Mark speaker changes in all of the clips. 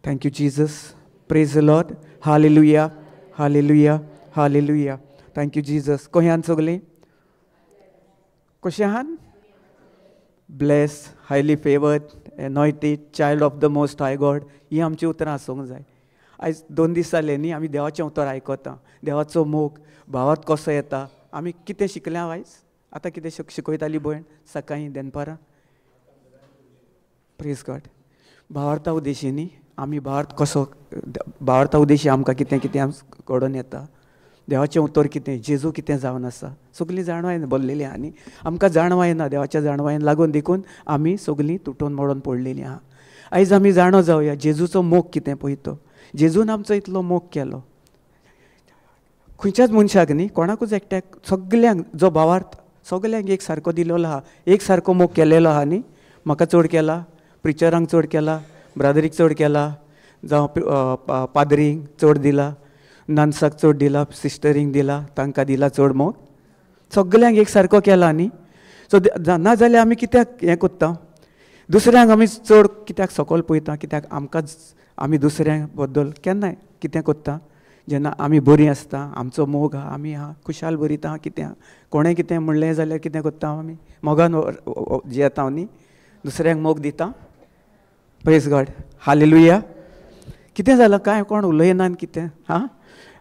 Speaker 1: Thank you, Jesus. Praise the Lord. Hallelujah. Hallelujah. Hallelujah. Thank you, Jesus. Kohan sogli? Koshahan? Blessed, highly favored, anointed, child of the Most High God. ही आमची उतरां आसूंक जाय. आयज 2 दीस जाले न्ही आमी देवाचें उतर आयकता, देवाचो मोग भावात कसो येता, आमी कितें शिकल्या आयज? आतां कितें शिकयताली भयण सकाळीं दनपारां? Praise God. भावार्था उद्देशी न्ही आमी भावार्थ कसो, भावार्था उद्देशी आमकां कितें कितें घडोवन येता, देवाचें उतर कितें, जेजू कितें जावन आसा, सगळीं जाणवायन भरलेलीं आहा न्ही, आमकां जाणवाय ना, देवाच्या जाणवायन लागून देखून आमी सगळीं तुटून मोडून पडलेलीं आहा. आयज आमी जाणो जावया जेजूचो मोग कितें पळय तो. जेजून आमचो इतलो मोग केलो, खंयच्याच मनशाक न्ही, कोणाकूच एकट्याक, सगल्यांक जो भावार्थ सगल्यांक एक सारको दिलेलो आहा, एक सारको मोग केलेलो आहा न्ही. म्हाका चड केला, प्रिचरांक चड केला, ब्रादरीक चड केला, जावं पाद्रींक चड दिला, नन्साक चड दिला, सिस्टरींक दिला, तांकां दिला चड मोग, सगल्यांक एक सारको केला न्ही. सो ना जाल्यार आमी कित्याक हें कोत्ता, दुसऱ्यांक आमी चड कित्याक सकयल पळयता, कित्याक आमकांच आमी दुसऱ्यां बद्दल केन्नाय कितें कोत्ता, जेन्ना आमी बरीं आसता, आमचो मोग आहा, आमी आहा खुशाल बरीता, कितें आहा, कोणें कितें म्हणलें जाल्यार कितें कोत्ता आमी मोगान जियेता न्ही, दुसऱ्यांक मोग दिता. Praise God. हालेलुया. कितें जालां कांय कोण उलयना कितें? हां,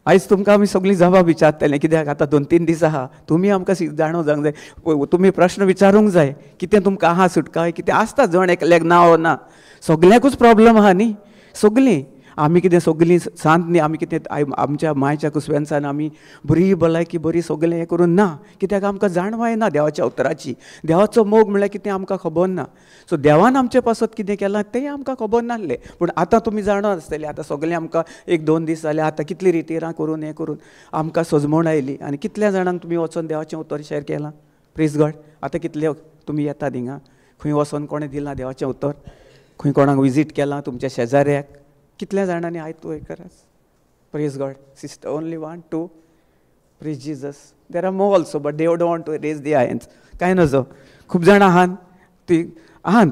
Speaker 1: आयज तुमकां आमी सगळीं जबाब विचारतले, कित्याक आतां 2-3 दीस आहा, तुमी आमकां जाणो जावंक जाय, तुमी प्रश्न विचारूंक जाय, कितें तुमकां आहा सुटका, कितें आसता जण एकल्याक ना वो ना, सगल्यांकूच प्रॉब्लम आहा न्ही, सगळीं आमी कितें सगळीं शांत न्ही, आमी कितें आमच्या मायच्या कुसव्यांसान आमी बरी भलायकी बरी सगळें हें करून ना, कित्याक आमकां जाणवाय ना देवाच्या उतराची, देवाचो मोग म्हणल्यार कितें आमकां खबर ना. सो देवान आमचे पासत कितें केलां तें आमकां खबर नासलें, पूण आतां तुमी जाणा आसतलें, आतां सगळें आमकां 1-2 दीस जाले, आतां कितली रितीरां करून हें करून आमकां सजमोण आयली, आनी कितल्या जाणांक तुमी वचोन देवाचें उतर शेअर केलां. Praise God. आतां कितले तुमी येतात हिंगा, खंय वचोन कोणें दिलां देवाचें उतर, खंय कोणाक विजीट केलां तुमच्या शेजाऱ्याक, कितल्या जाणांनी आयत वयर करास. Praise God. Sister only 1, 2. Praise Jesus. There are more also but they don't want to raise the hands. कांय नजो, खूब जाणां आहान ती आहान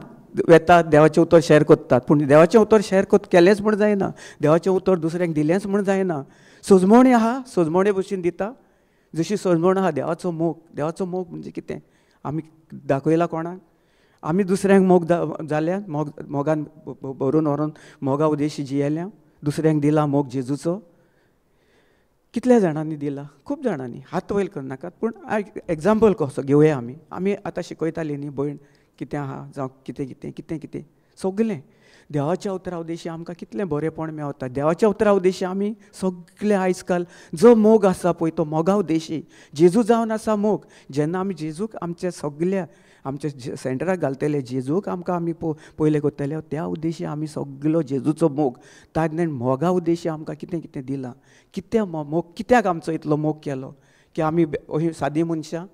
Speaker 1: वेतात देवाचें उतर शेअर करतात, पूण देवाचें उतर शेअर केलेंच म्हूण जायना, देवाचें उतर दुसऱ्यांक दिलेंच म्हूण जायना. सजमोणी आहा, सजमोणे भशेन दिता, जशी सजमोण आहा देवाचो मोग, देवाचो मोग म्हणजे कितें आमी दाखयला कोणाक, आमी दुसऱ्यांक मोग जाल्या, मोग मोगान भरून व्हरून मोगा उद्देशी जियेल्या, दुसऱ्यांक दिला मोग जेजूचो. कितल्या जाणांनी दिला? खूब जाणांनी. हात वयर करनाकात, पूण एग्जाम्पल कसो घेवया आमी. आमी आतां शिकयताली न्ही भयण कितें आहा, जावं कितें कितें कितें कितें सगलें देवाच्या उतरा उद्देशी आमकां कितलें बरेंपण मेवता. देवाच्या उतरा उद्देशी आमी सगळे आयज काल जो मोग आसा पळय तो मोगा उद्देशी जेजू जावन आसा मोग. जेन्ना आमी जेजूक आमच्या सगल्या आमच्या सेंटराक घालतले, जेजूक आमकां आमी पयले करतले, त्या उद्देशी आमी सगलो जेजूचो मोग, ताणें मोगा उद्देशी आमकां कितें कितें दिलां, कितें मोग, कित्याक आमचो इतलो मोग केलो की आमी सादी मनशां,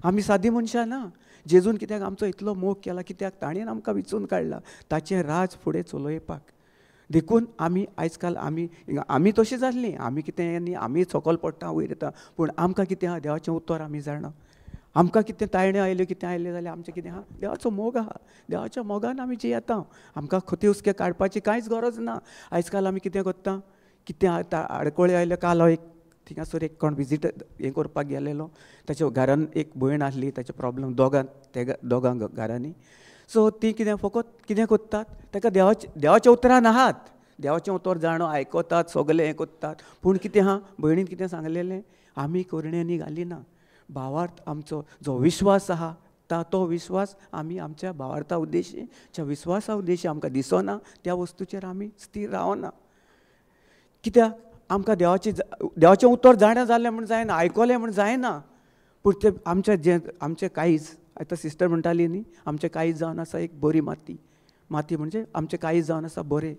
Speaker 1: आमी सादी मनशां ना. जेजून कित्याक आमचो इतलो मोग केला, कित्याक ताणें आमकां विचून काडला ताचें राज फुडें चलोवपाक. देखून आमी आयज काल आमी आमी तशीं जाल्लीं, आमी कितें न्ही, आमी सकयल पडटा वयर येता, पूण आमकां कितें आहा देवाचें उतर आमी जाणा. आमकां कितें ताळणे आयल्यो कितें आयलें जाल्यार आमचें कितें आहा देवाचो मोग आहा, देवाच्या मोगान आमी जियेता. आमकां खती हुस्के काडपाची कांयच गरज ना. आयज काल आमी कितें करता, कितें आतां आडखळी आयल्यो, काल हांव एक थिंगासर एक कोण विजीट हें करपाक गेलेलो, ताच्या घरान एक भयण आसली, ताचे प्रॉब्लम दोगांक घरांनी. सो ती कितें फकत कितें करतात, ताका देवाच्या उतरान आहात, देवाचें उतर जाणो आयकतात, सगलें हें करतात, पूण कितें आहा भयणीन कितें सांगलेलें, आमी करण्यांनी घालिना. भावार्थ आमचो जो विश्वास आहा तो विश्वास आमी आमच्या भावार्था उद्देशी, ज्या विश्वासा उद्देशी आमकां दिसना त्या वस्तूचेर आमी स्थीर रावना. कित्याक आमकां देवाचें उतर जाणा जालें म्हूण जायना, आयकलें म्हूण जायना, पूण तें आमचें जें आमचें काळीज, आतां सिस्टर म्हणटाली न्ही, आमचें काळीज जावन आसा एक बरी माती, माती म्हणजे आमचें काळीज जावन आसा बरें,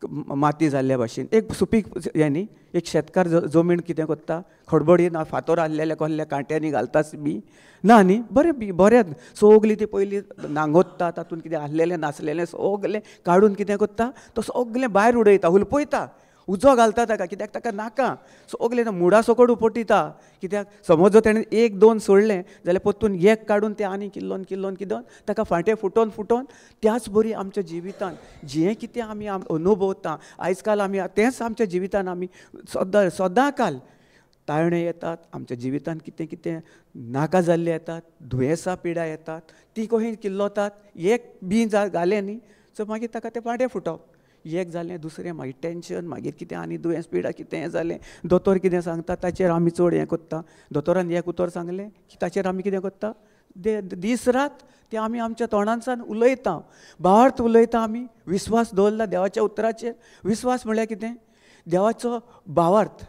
Speaker 1: माती जाल्ल्या भाशेन एक सुपीक हें न्ही, एक शेतकार जमीन कितें करता, खडबडी ना फातोर आहलेल्या कसल्या कांट्यांनी घालता बी ना न्ही, बरें बी बरें सगलीं ती पयलीं नांगोत्ता, तातूंत कितें आहलेलें नासलेलें सगलें काडून कितें करता, तो सगलें भायर उडयता, हुलपयता, उजो घालता ताका, कित्याक ताका नाका, सगलें मुडा सकट उपटिता, कित्याक समज जर तेणें एक दोन सोडलें जाल्यार परतून एक काडून तें आनी किल्लोन किल्लोन किल्लोन ताका फांटे फुटोवन फुटोवन. त्याच बरी आमच्या जिवितान जें कितें आमी अनुभवता आयज काल आमी तेंच आमच्या जिवितान आमी सदां सदां काल ताळणे येतात आमच्या जिवितान, कितें कितें नाका जाल्ले येतात, दुयेंसां पिडा येतात, ती कहीं किल्लोतात, एक बी घालें न्ही सो मागीर ताका तें फांटे फुटप, एक जालें दुसरें मागीर टेंशन, मागीर कितें आनी दुयेंस पिडा कितें जालें, दोतोर कितें सांगता ताचेर आमी चड हें करता, दोतोरान एक उतर सांगलें की ताचेर आमी कितें करता, दीस रात तें आमी आमच्या तोंडांसान उलयता, भावार्थ उलयता, आमी विस्वास दवरला देवाच्या उतराचेर. विस्वास म्हळ्यार कितें, देवाचो भावार्थ.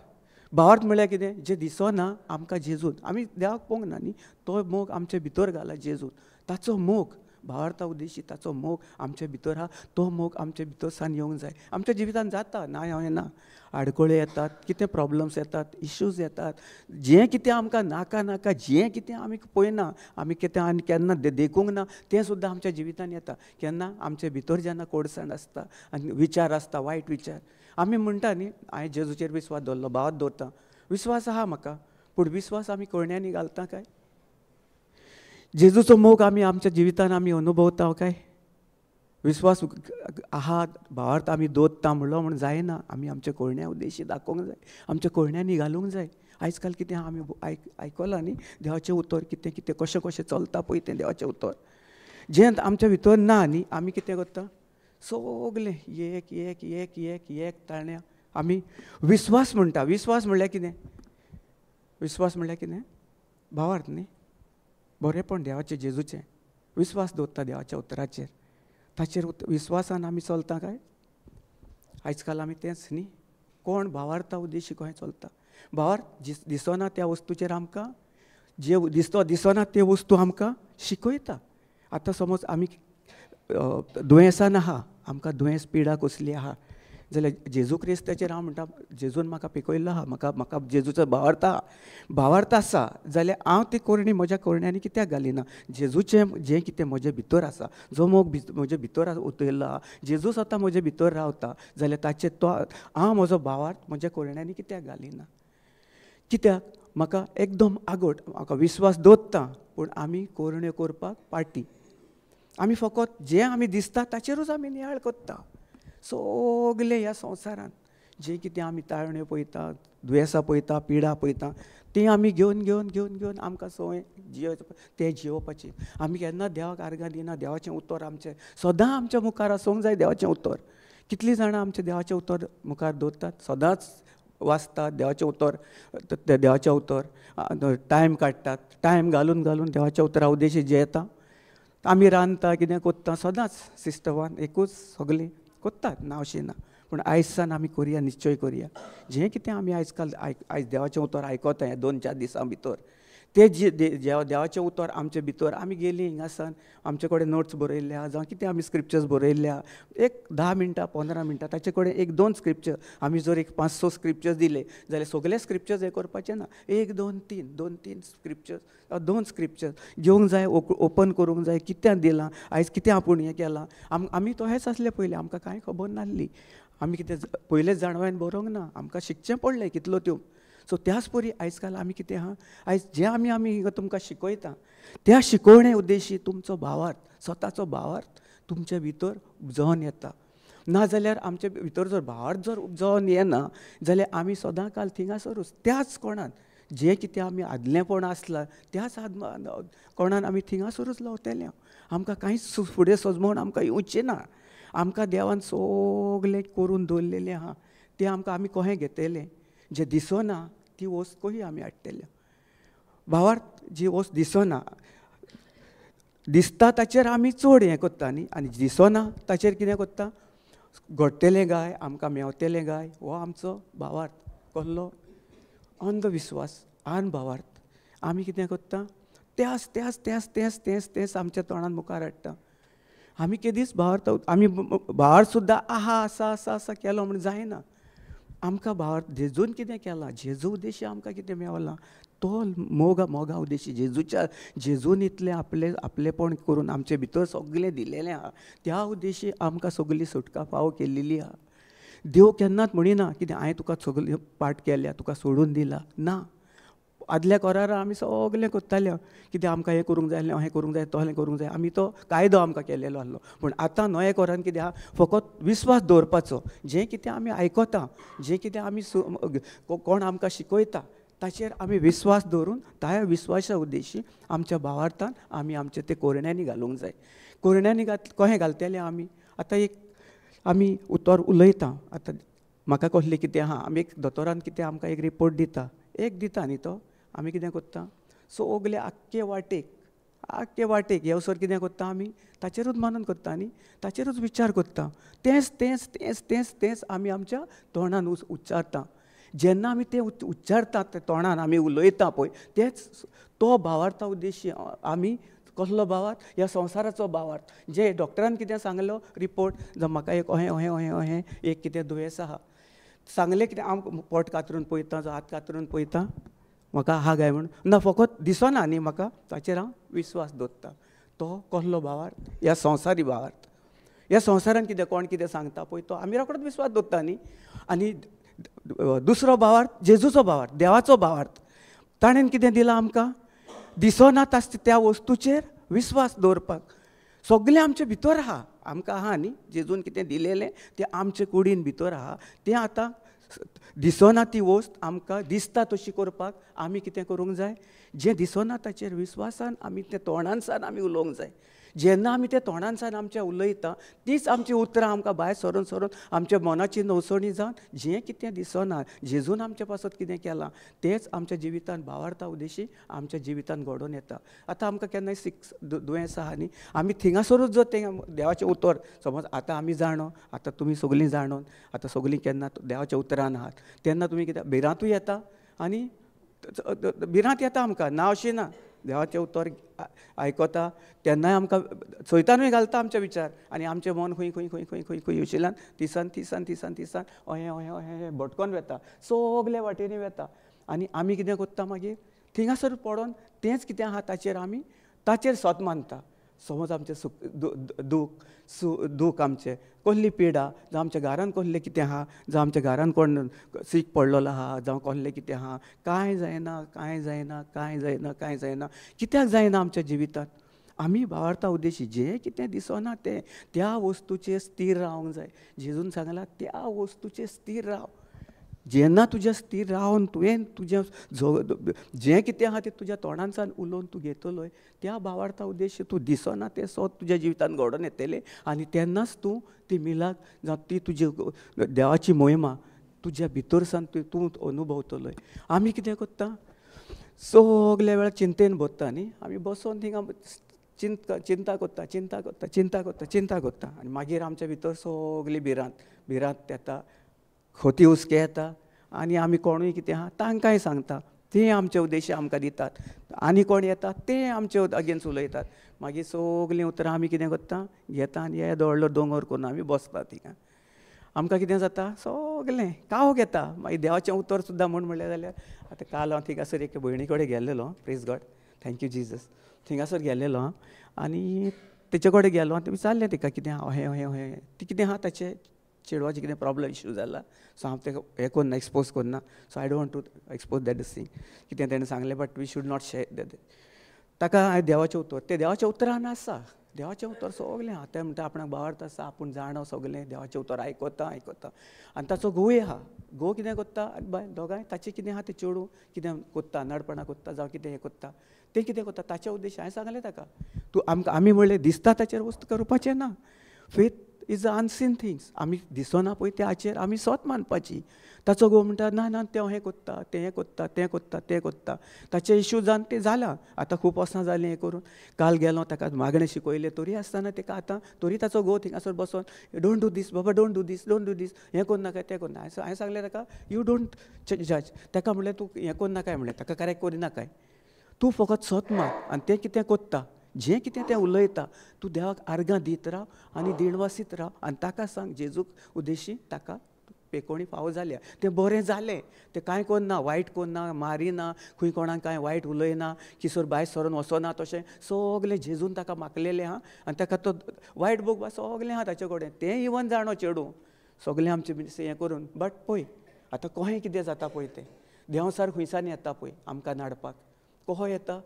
Speaker 1: भावार्थ म्हळ्यार कितें, जें दिसना आमकां जेजून, आमी देवाक पळोवंक ना न्ही, तो मोग आमचे भितर घाला जेजून, ताचो मोग भावार्था उद्देशी ताचो मोग आमचे भितर आहा, तो मोग आमचे भितर सान येवंक जाय. आमच्या जिवितान जाता ना हांव येना, आडखळ्यो येतात, कितें प्रॉब्लम्स येतात, इश्यूज येतात, जें कितें आमकां नाका नाका जें कितें आमी पळयना, आमी कितें आनी केन्ना देखूंक ना तें सुद्दां आमच्या जिवितान येता. केन्ना आमचे भितर जेन्ना कोडसाण आसता आनी विचार आसता, वायट विचार, आमी म्हणटा न्ही हांवें जेजूचेर विस्वास दवरलो, भावार्थ दवरता, विस्वास आहा म्हाका, पूण विस्वास आमी करण्यांनी घालता काय? जेजूचो मोग आमी आमच्या जिवितान आमी अनुभवता काय? विस्वास आहा भावार्थ आमी दवरता म्हणलो म्हूण जायना, आमी आमच्या करण्या उद्देशी दाखोवंक जाय, आमच्या करण्यांनी घालूंक जाय. आयज काल कितें आमी आयकलां न्ही देवाचें उतर कितें कितें कशें कशें चलता पळय तें देवाचें उतर जें आमच्या भितर ना न्ही, आमी कितें करता सगलें एक एक एक एक एक ताण्या आमी विस्वास म्हणटा. विस्वास म्हणल्यार कितें? विस्वास म्हणल्यार कितें? भावार्थ न्ही, बरेंपण देवाचें जेजूचें विस्वास दवरता देवाच्या उतराचेर, ताचेर विस्वासान आमी चलता काय? आयज काल आमी तेंच न्ही, कोण भावार्था उद्देशी खंय चलता, भावार्थ दिसना त्या वस्तूचेर आमकां जे दिसतो दिसना ते वस्तू आमकां शिकयता. आतां समज आमी दुयेंसान आहा, आमकां दुयेंस पिडा कसली आहा जाल्यार जेजू क्रिस्ताचेर हांव म्हणटा जेजून म्हाका पिकयल्लो आहा, म्हाका म्हाका जेजूचो भावार्थ आहा, भावार्थ आसा जाल्यार हांव ती करणी म्हज्या करण्यांनी कित्याक घालिना? जेजूचें जें कितें म्हजे भितर आसा, जो मोग म्हजे भितर उतरलो आहा, जेजू स्वता म्हजे भितर रावता जाल्यार ताचेर तो हांव म्हजो भावार्थ म्हज्या करण्यांनी कित्याक घालिना? कित्याक म्हाका एकदम आगोट म्हाका विस्वास दवरता, पूण आमी करण्यो करपाक पाटी, आमी फकत जें आमी दिसता ताचेरूच आमी नियाळ करता. सगलें ह्या संवसारांत जें कितें आमी ताळण्यो पळयता, दुयेंसां पळयता, पिडा पळयता, तीं आमी घेवन घेवन घेवन घेवन आमकां संवय जियो तें जियोवपाची. आमी केन्ना देवाक आर्गां दिना, देवाचें उतर आमचें सदां आमच्या मुखार आसूंक जाय. देवाचें उतर कितलीं जाणां आमचें देवाचें उतर मुखार दवरतात, सदांच वाचतात देवाचें उतर, देवाचें उतर टायम काडटात, टायम घालून घालून देवाच्या उतरा उद्देशी जियेता. आमी रांदता कितें करता सदांच सिस्टमान एकूच सगळीं करतात ना अशें ना, पूण आयज सान आमी करुया, निश्चय करुया जें कितें आमी आयज काल आयज देवाचें उतर आयकता ह्या 2-4 दिसां भितर, ते जे देवाचें उतर आमचे भितर आमी गेलीं हिंगासान आमचे कडेन नोट्स बरयल्ले आहा जावं कितें आमी स्क्रिप्चर्स बरयल्ले आहा, एक 10 मिनटां 15 मिनटां ताचे कडेन 1-2 स्क्रिप्चर आमी जर एक 5-6 स्क्रिप्चर्स दिले जाल्यार सगळे स्क्रिप्चर्स हें करपाचें ना, 1 2 3 2-3 स्क्रिप्चर्स 2 स्क्रिप्चर्स घेवंक जाय, ओपन करूंक जाय, कित्याक दिलां आयज, कितें आपूण हें केलां. आमी तशेंच आसले पयलीं, आमकां कांय खबर नासली, आमी कितें पयलेच जाणवायन बरोवंक ना, आमकां शिकचें पडलें कितलो त्यो. सो त्याच परी आयज काल आमी कितें आहा, आयज जें आमी आमी तुमकां शिकयता त्या शिकोवणे उद्देशी तुमचो भावार्थ, स्वताचो भावार्थ तुमचे भितर उपजोवन येता. नाजाल्यार आमचे भितर जर भावार्थ जर उपजोवन येना जाल्यार आमी सदां काल थिंगासरूच त्याच कोणान जें कितें आमी आदलेंपण आसलां त्याच कोणान आमी थिंगासरूच लवतले, आमकां कांयच फुडें सजमोवन आमकां येवचें ना. आमकां देवान सगलें करून दवरलेलें आहा तें आमकां आमी कशें घेतलें, जें दिसना ती वस्त कशी आमी हाडटले? भावार्थ जी वस्त दिसना, दिसता ताचेर आमी चड हें करता न्ही, आनी दिसना ताचेर कितें करता, घडटलें काय आमकां मेवतलें काय, हो आमचो भावार्थ कसलो अंधविस्वास अनभावार्थ. आमी कितें करता त्याच त्याच त्याच तेच तेच तेच आमच्या तोंडान मुखार हाडटा. आमी केदीच भावार्थ, आमी भावार्थ सुद्दां आहा आसा आसा आसा केलो म्हण जायना. आमकां भावार्थ जेजून कितें केलां, जेजू उद्देशी आमकां कितें मेवलां, तो मोगा मोगा उद्देशी जेजूच्या जेजून इतलें आपलें आपलेपण करून आमचे भितर सगळें दिलेलें आहा, त्या उद्देशी आमकां सगळी सुटका फावो केल्लेली आहा. देव केन्नाच म्हणिना कितें हांवें तुका सगळें पाठ केल्या, तुका सोडून दिला ना. आदल्या कोरारा आमी सगळें करताले, कितें आमकां हें करूंक जाय आसलें, हें करूंक जाय, तसलें करूंक जाय, आमी तो कायदो आमकां केलेलो आसलो. पूण आतां नव्या कोरान कितें आहा, फकत विस्वास दवरपाचो, जें कितें आमी आयकता, जें कितें आमी कोण आमकां शिकयता ताचेर आमी विस्वास दवरून त्या विस्वासा उद्देशी आमच्या भावार्थान आमी आमचे ते कोरण्यांनी घालूंक जाय. कोरण्यांनी कशें घालतले आमी? आतां एक आमी उतर उलयता, आतां म्हाका कसलें कितें आहा, आमी एक दोतोरान कितें आमकां एक रिपोर्ट दिता, एक दिता न्ही, तो आमी कितें करता, सगळे आख्खे वाटेक आख्खे वाटेक येवसर कितें करता आमी, ताचेरूच मनन करता न्ही, ताचेरूच विचार करता, तेंच तेंच तेंच तेंच तेंच आमी आमच्या तोंडान उच्चारता. जेन्ना आमी तें उच्चारता, ते तोंडान आमी उलयता पळय, तेंच तो भावार्था उद्देशी आमी कसलो भावार्थ, ह्या संवसाराचो भावार्थ. जे डॉक्टरान कितें सांगलो रिपोर्ट, जावं म्हाका एक अहें अहें अहें अहें एक कितें दुयेंस आहा सांगलें, कितें हांव पोट कातरून पळयता, जावं हात कातरून पळयता, म्हाका आहा काय म्हूण ना, फकत दिसना न्ही म्हाका, ताचेर हांव विस्वास दवरता. तो कसलो भावार्थ? ह्या संवसारी भावार्थ. ह्या संवसारान कितें कोण कितें सांगता पळय, तो आमी रोखडोच विस्वास दवरता न्ही. आनी दुसरो भावार्थ जेजूचो भावार्थ, देवाचो भावार्थ. ताणें कितें दिलां आमकां, दिसना आसता त्या वस्तूचेर विस्वास दवरपाक. सगळें आमचे भितर आहा, आमकां आहा न्ही, जेजून कितें दिलेलें तें आमचे कुडीन भितर आहा, तें आतां दिसना ती वस्त आमकां दिसता तशी करपाक आमी कितें करूंक जाय, जें दिसना ताचेर विस्वासान आमी तें तोंडानसान आमी उलोवंक जाय. जेन्ना आमी तें तोंडानसान आमच्या उलयता, तीच आमची उतरां आमकां भायर सरून सरून आमच्या मनाची नवसणी जावन जें कितें दिसना, जेजून आमचे पासत कितें केलां तेंच आमच्या जिवितान भावार्था उद्देशी आमच्या जिवितान घडोवन येता. आतां आमकां केन्नाय सिक्स दुयेंस आहा न्ही, आमी थिंगासरूच जर तें देवाचें उतर समज आतां आमी जाणो, आतां तुमी सगळीं जाणून, आतां सगळीं केन्ना देवाच्या उतरान आहात, तेन्ना तुमी कितें भिरांतूय येता, आनी भिरांत येता आमकां ना अशें ना, देवाचें उतर आयकता तेन्नाय आमकां सैतानूय घालता आमचे विचार, आनी आमचें मन खंय खंय खंय खंय खंय खंय वशिल्यान तिसान तिसान तिसान तिसान अहें अहें अहें भटकोन वेता, सगल्या वाटेनी वेता. आनी आमी कितें करता मागीर थिंगासर पडोन तेंच कितें आहा ताचेर आमी ताचेर सत मानता. समज आमचें सुख दूख दूख आमचें कसली पिडा, जावं आमच्या घरान कसलें कितें आहा, जावं आमच्या घरान कोण सीक पडलेलो आहा, जावं कसलें कितें आहा, कांय जायना कांय जायना कांय जायना कांय जायना, कित्याक जायना आमच्या जिवितांत? आमी भावार्था उद्देशी जें कितें दिसना तें त्या वस्तूचेर स्थीर रावंक जाय. जेजून सांगलां त्या वस्तूचेर स्थीर राव. जेन्ना तुज्या स्थीर रावन तुवें तुजें जें कितें आहा तें तुज्या तोंडानसान उलोवन तूं घेतलोय, त्या भावार्था उद्देश तूं दिसना तें सत तुज्या जिवितान घडोवन येतलें, आनी तेन्नाच तूं ती मिलाक जावं ती तुजी देवाची मोहिमा तुज्या भितर सान तूं अनुभवतलोय. आमी कितें करता, सगल्या वेळार चिंतेन भरता न्ही, आमी बसोन थिंगा चिंता करता चिंता करता चिंता करता चिंता करता, आनी मागीर आमच्या भितर सगली भिरांत भिरांत येता, खोती हुस्के येता, आनी आमी कोणूय कितें आहा तांकांय सांगता, ते आमचे उद्देश आमकां दितात, आनी कोण येता ते आमचे अगेन्स्ट उलयतात. मागीर सगलीं उतरां आमी कितें करता, घेता आनी येदो व्हडलो दोंगर करून आमी बसता थिंगा. आमकां कितें जाता, सगलें कावक येता. मागीर देवाचें उतर सुद्दां म्हूण म्हणलें जाल्यार आतां काल हांव थिंगासर एके भयणी कडेन गेल्लेलो, praise God, thank you Jesus, थिंगासर गेल्लेलो हांव आनी तेचे कडेन गेलो आनी विचारलें तिका कितें आहा अहें अहें अहें, ती कितें आहा ताचें चेडवाचें कितें प्रॉब्लम इश्यू जाला, सो हांव तेका हें करना, एक्सपोज करना, so I don't want to expose that thing कितें तेणें सांगलें, but we should not share that. ताका हांवें देवाचें उतर, तें देवाच्या उतरान आसा, देवाचें उतर सगलें आहा, तें म्हणटा आपणाक भावार्थ आसा, आपूण जाणो सगलें, देवाचें उतर आयकता आयकता. आनी ताचो घोवूय आहा, घोव कितें करता आनी बायल दोगांय ताचें कितें आहा तें चेडूं कितें करता, नडपणां करता जावं कितें हें करता, तें कितें करता ताच्या उद्देश हांवें सांगलें ताका, तूं आमकां आमी म्हणलें दिसता ताचेर वस्तू करपाचें ना, faith is a unseen things, आमी दिसना पळय त्याचेर आमी सत मानपाची. ताचो घोव म्हणटा ना ना तें हें करता तें हें करता तें करता तें करता, ताचे इश्यू जावन तें जालां आतां खूब वर्सां जालीं हें करून. काल गेलो ताका मागणें शिकयलें तरी आसतना ताका आतां तरी ताचो घोव थिंगासर बसोन don't do दीस बाबा, don't do this, don't do this, हें करूं नाका तें करूं नाका. हांवें सांगलें ताका you don't जज, ताका म्हणलें तूं हें करूं नाकाय, म्हणलें ताका करेक्ट करिनाकाय, तूं फकत सत मान आनी तें कितें करता जें कितें तें उलयता तूं देवाक आर्गां दीत राव आनी दिणवासीत राव आनी ताका सांग जेजूक उद्देशी ताका पेकोणी फावो जाल्या, तें बरें जालें, तें कांय कोन्ना, वायट कोन्ना, मारिना, खंय कोणाक कांय वायट उलयना, किसोर भायर सरोन वचना, तशें सगलें जेजून ताका मागलेलें आहा आनी ताका तो वायट भोगपा सगलें आहा ताचे कडेन, तें इवन जाणो चेडूं सगलें आमचें हें करून. बट पळय आतां कोहें कितें जाता पळय, तें देंवसार खंयसान येता पळय आमकां नाडपाक, कोहो येता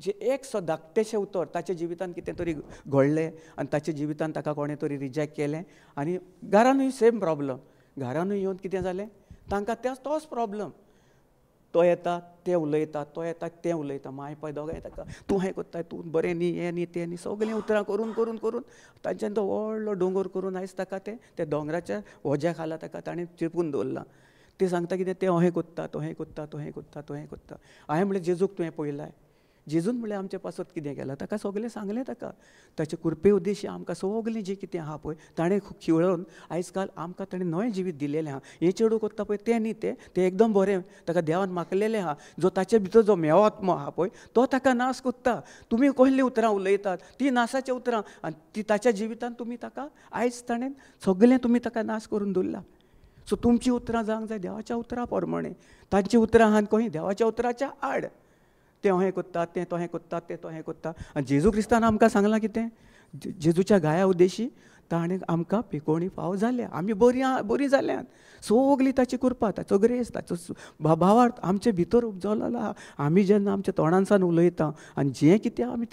Speaker 1: जे एक सो धाकटेशें उतर ताच्या जिवितान कितें तरी घडलें आनी ताच्या जिवितान ताका कोणें तरी रिजेक्ट केलें आनी घरानूय सेम प्रॉब्लम, घरानूय येवन कितें जालें तांकां तेच तोच प्रॉब्लम, तो येता तें उलयता, तो येता तें उलयता, माय पाय दोगांय ताका तूं हें कोत्ताय, तूं बरें न्ही, हें न्ही, तें न्ही, सगळीं उतरां करून करून करून तांच्यान तो व्हडलो दोंगर करून आयज ताका तें त्या दोंगराच्या वोज्या खाला ताका ताणें चिपून दवरलां. ते सांगता कितें तें अहें कोत्ता, तो हें कोत्ता, तो हें कोत्ता, तो हें कोत्ता. हांवें म्हणलें जेजूक तुवें पळयलाय, जेजून म्हणल्यार आमचे पासत कितें केलां ताका सगळें सांगलें ताका, ताचे कृपे उद्देशी आमकां सगळें जें कितें आहा पळय ताणें खिळोवन आयज काल आमकां ताणें नवें जिवीत दिलेलें आहा. हें चेडूं कोत्ता पळय तें न्ही, तें तें एकदम बरें ताका देवान मागलेलें आहा, जो ताचे भितर जो मेवो आत्मो आहा पळय तो ताका नाश कोत्ता. तुमी कसलीं उतरां उलयतात तीं नासाचीं उतरां आनी ती ताच्या जिवितान तुमी ताका आयज ताणें सगळें तुमी ताका नाश करून दवरला. सो तुमचीं उतरां जावंक जाय देवाच्या उतरां प्रमाणें, तांचीं उतरां आहात खंय देवाच्या उतराच्या आड, तें अहें कोत्ता, तें तोहें कोत्ता, तें तोहें कोत्ता. आनी जेजू क्रिस्तान आमकां सांगलां कितें, जेजूच्या गाया उद्देशी ताणें आमकां पिकोवणी फावो जाल्या, आमी बरीं बरीं जाल्यात, सगळी ताची कृपा, ताचो ग्रेस, ताचो भावार्थ आमचे भितर उपजवलेलो आहा. आमी जेन्ना आमच्या तोंडांसान उलयता आनी जें कितें आमी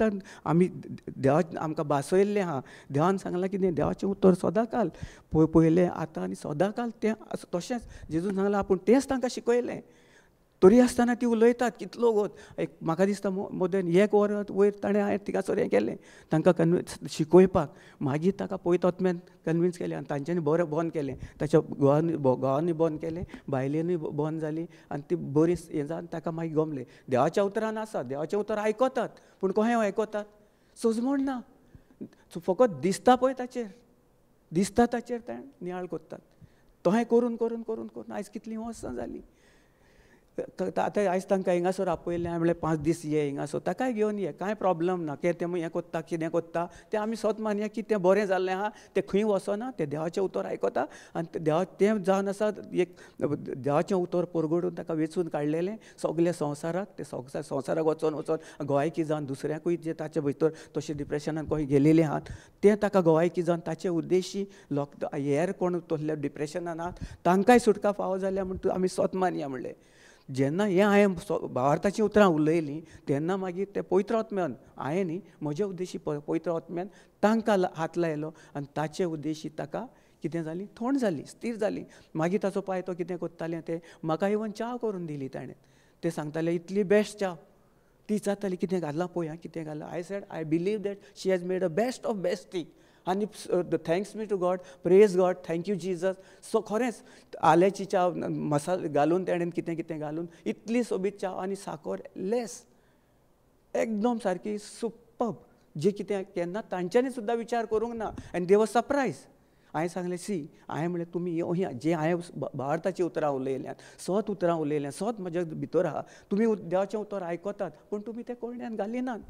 Speaker 1: आमी देवा आमकां भासयल्लें आहा, देवान सांगलां कितें देवाचें उतर सदांकाल पळयलें आतां आनी सदांकाल तें तशेंच जेजून सांगलां, आपूण तेंच तांकां शिकयलें तरी आसतना ती उलयतात कितलो वोत. एक म्हाका दिसता मोर देन एक वर वयर ताणें हांवें थिंगासर हें केलें तांकां कन्विन्स शिकोवपाक, मागीर ताका पयत आत्म्यान कन्विन्स केलें आनी तांच्यांनी बरें बंद केलें, ताच्या घोवान घोवानूय बंद केलें, बायलेनूय बंद जाली आनी ती बरी हें जावन ताका मागीर गमलें. देवाच्या उतरान आसा, देवाचें उतर आयकतात पूण कशें आयकतात सजमण ना, फकत दिसता पळय ताचेर, दिसता ताचेर तें नियाळ कोत्तात, तशें करून करून करून करून आयज कितलीं वर्सां जालीं. आतां आयज तांकां हिंगासर आपयलें, हांवें म्हणलें 5 दीस ये हिंगासर, ताकाय घेवन ये, कांय प्रॉब्लम ना, कितें तें हें कोत्ता कितें कोत्ता तें आमी सत मानया की तें बरें जाल्लें आहा, तें खंय वचना, तें देवाचें उतर आयकता आनी देवा तें जावन आसा एक देवाचें उतर परगडून ताका वेंचून काडलेलें सगल्या संवसाराक, तें संवसाराक वचोन वचोन गोवायकी जावन दुसऱ्याकूय जे ताचे भितर तशें डिप्रेशनान खंय गेलेलें आहात तें ताका गोवायकी जावन ताचे उद्देशी लोक हेर कोण तसल्या डिप्रेशनान आहात तांकांय सुटका फावो जाल्या म्हण आमी सत मानया म्हणलें. जेन्ना हें हांवें भावार्थाचीं उतरां उलयलीं तेन्ना मागीर ते पवित्र आत्म्यान हांवें न्ही म्हज्या उद्देशी पवित्र आत्म्यान तांकां हात लायलो आनी ताचे उद्देशी ताका कितें जाली थोंड जाली, स्थीर जाली. मागीर ताचो पांय तो कितें कोत्तालें तें म्हाका इवन च्या करून दिली ताणें, तें सांगतालें इतली बेस्ट च्या, ती जाताली कितें घातलां पळय कितें घालां. I said I believe that she has made a best of best tea आनी thanks me to God, praise God, thank you Jesus. So खरेंच आल्याची च्या मसाल घालून तेणेन कितें कितें घालून इतली सोबीत च्या आनी साकर लेस, एकदम सारकी सुपर्ब, जी कितें केन्ना तांच्यांनी सुद्दां विचार करूंक ना आनी दे वॉज सरप्रायज. हांवें सांगलें सी, हांवें म्हणलें तुमी जे हांवें भावार्थाचीं उतरां उलयल्यांत, सत उतरां उलयल्यांत, सत म्हज्या भितर आहा, तुमी देवाचें उतर आयकतात पूण तुमी तें कोरण्यान घालिनात,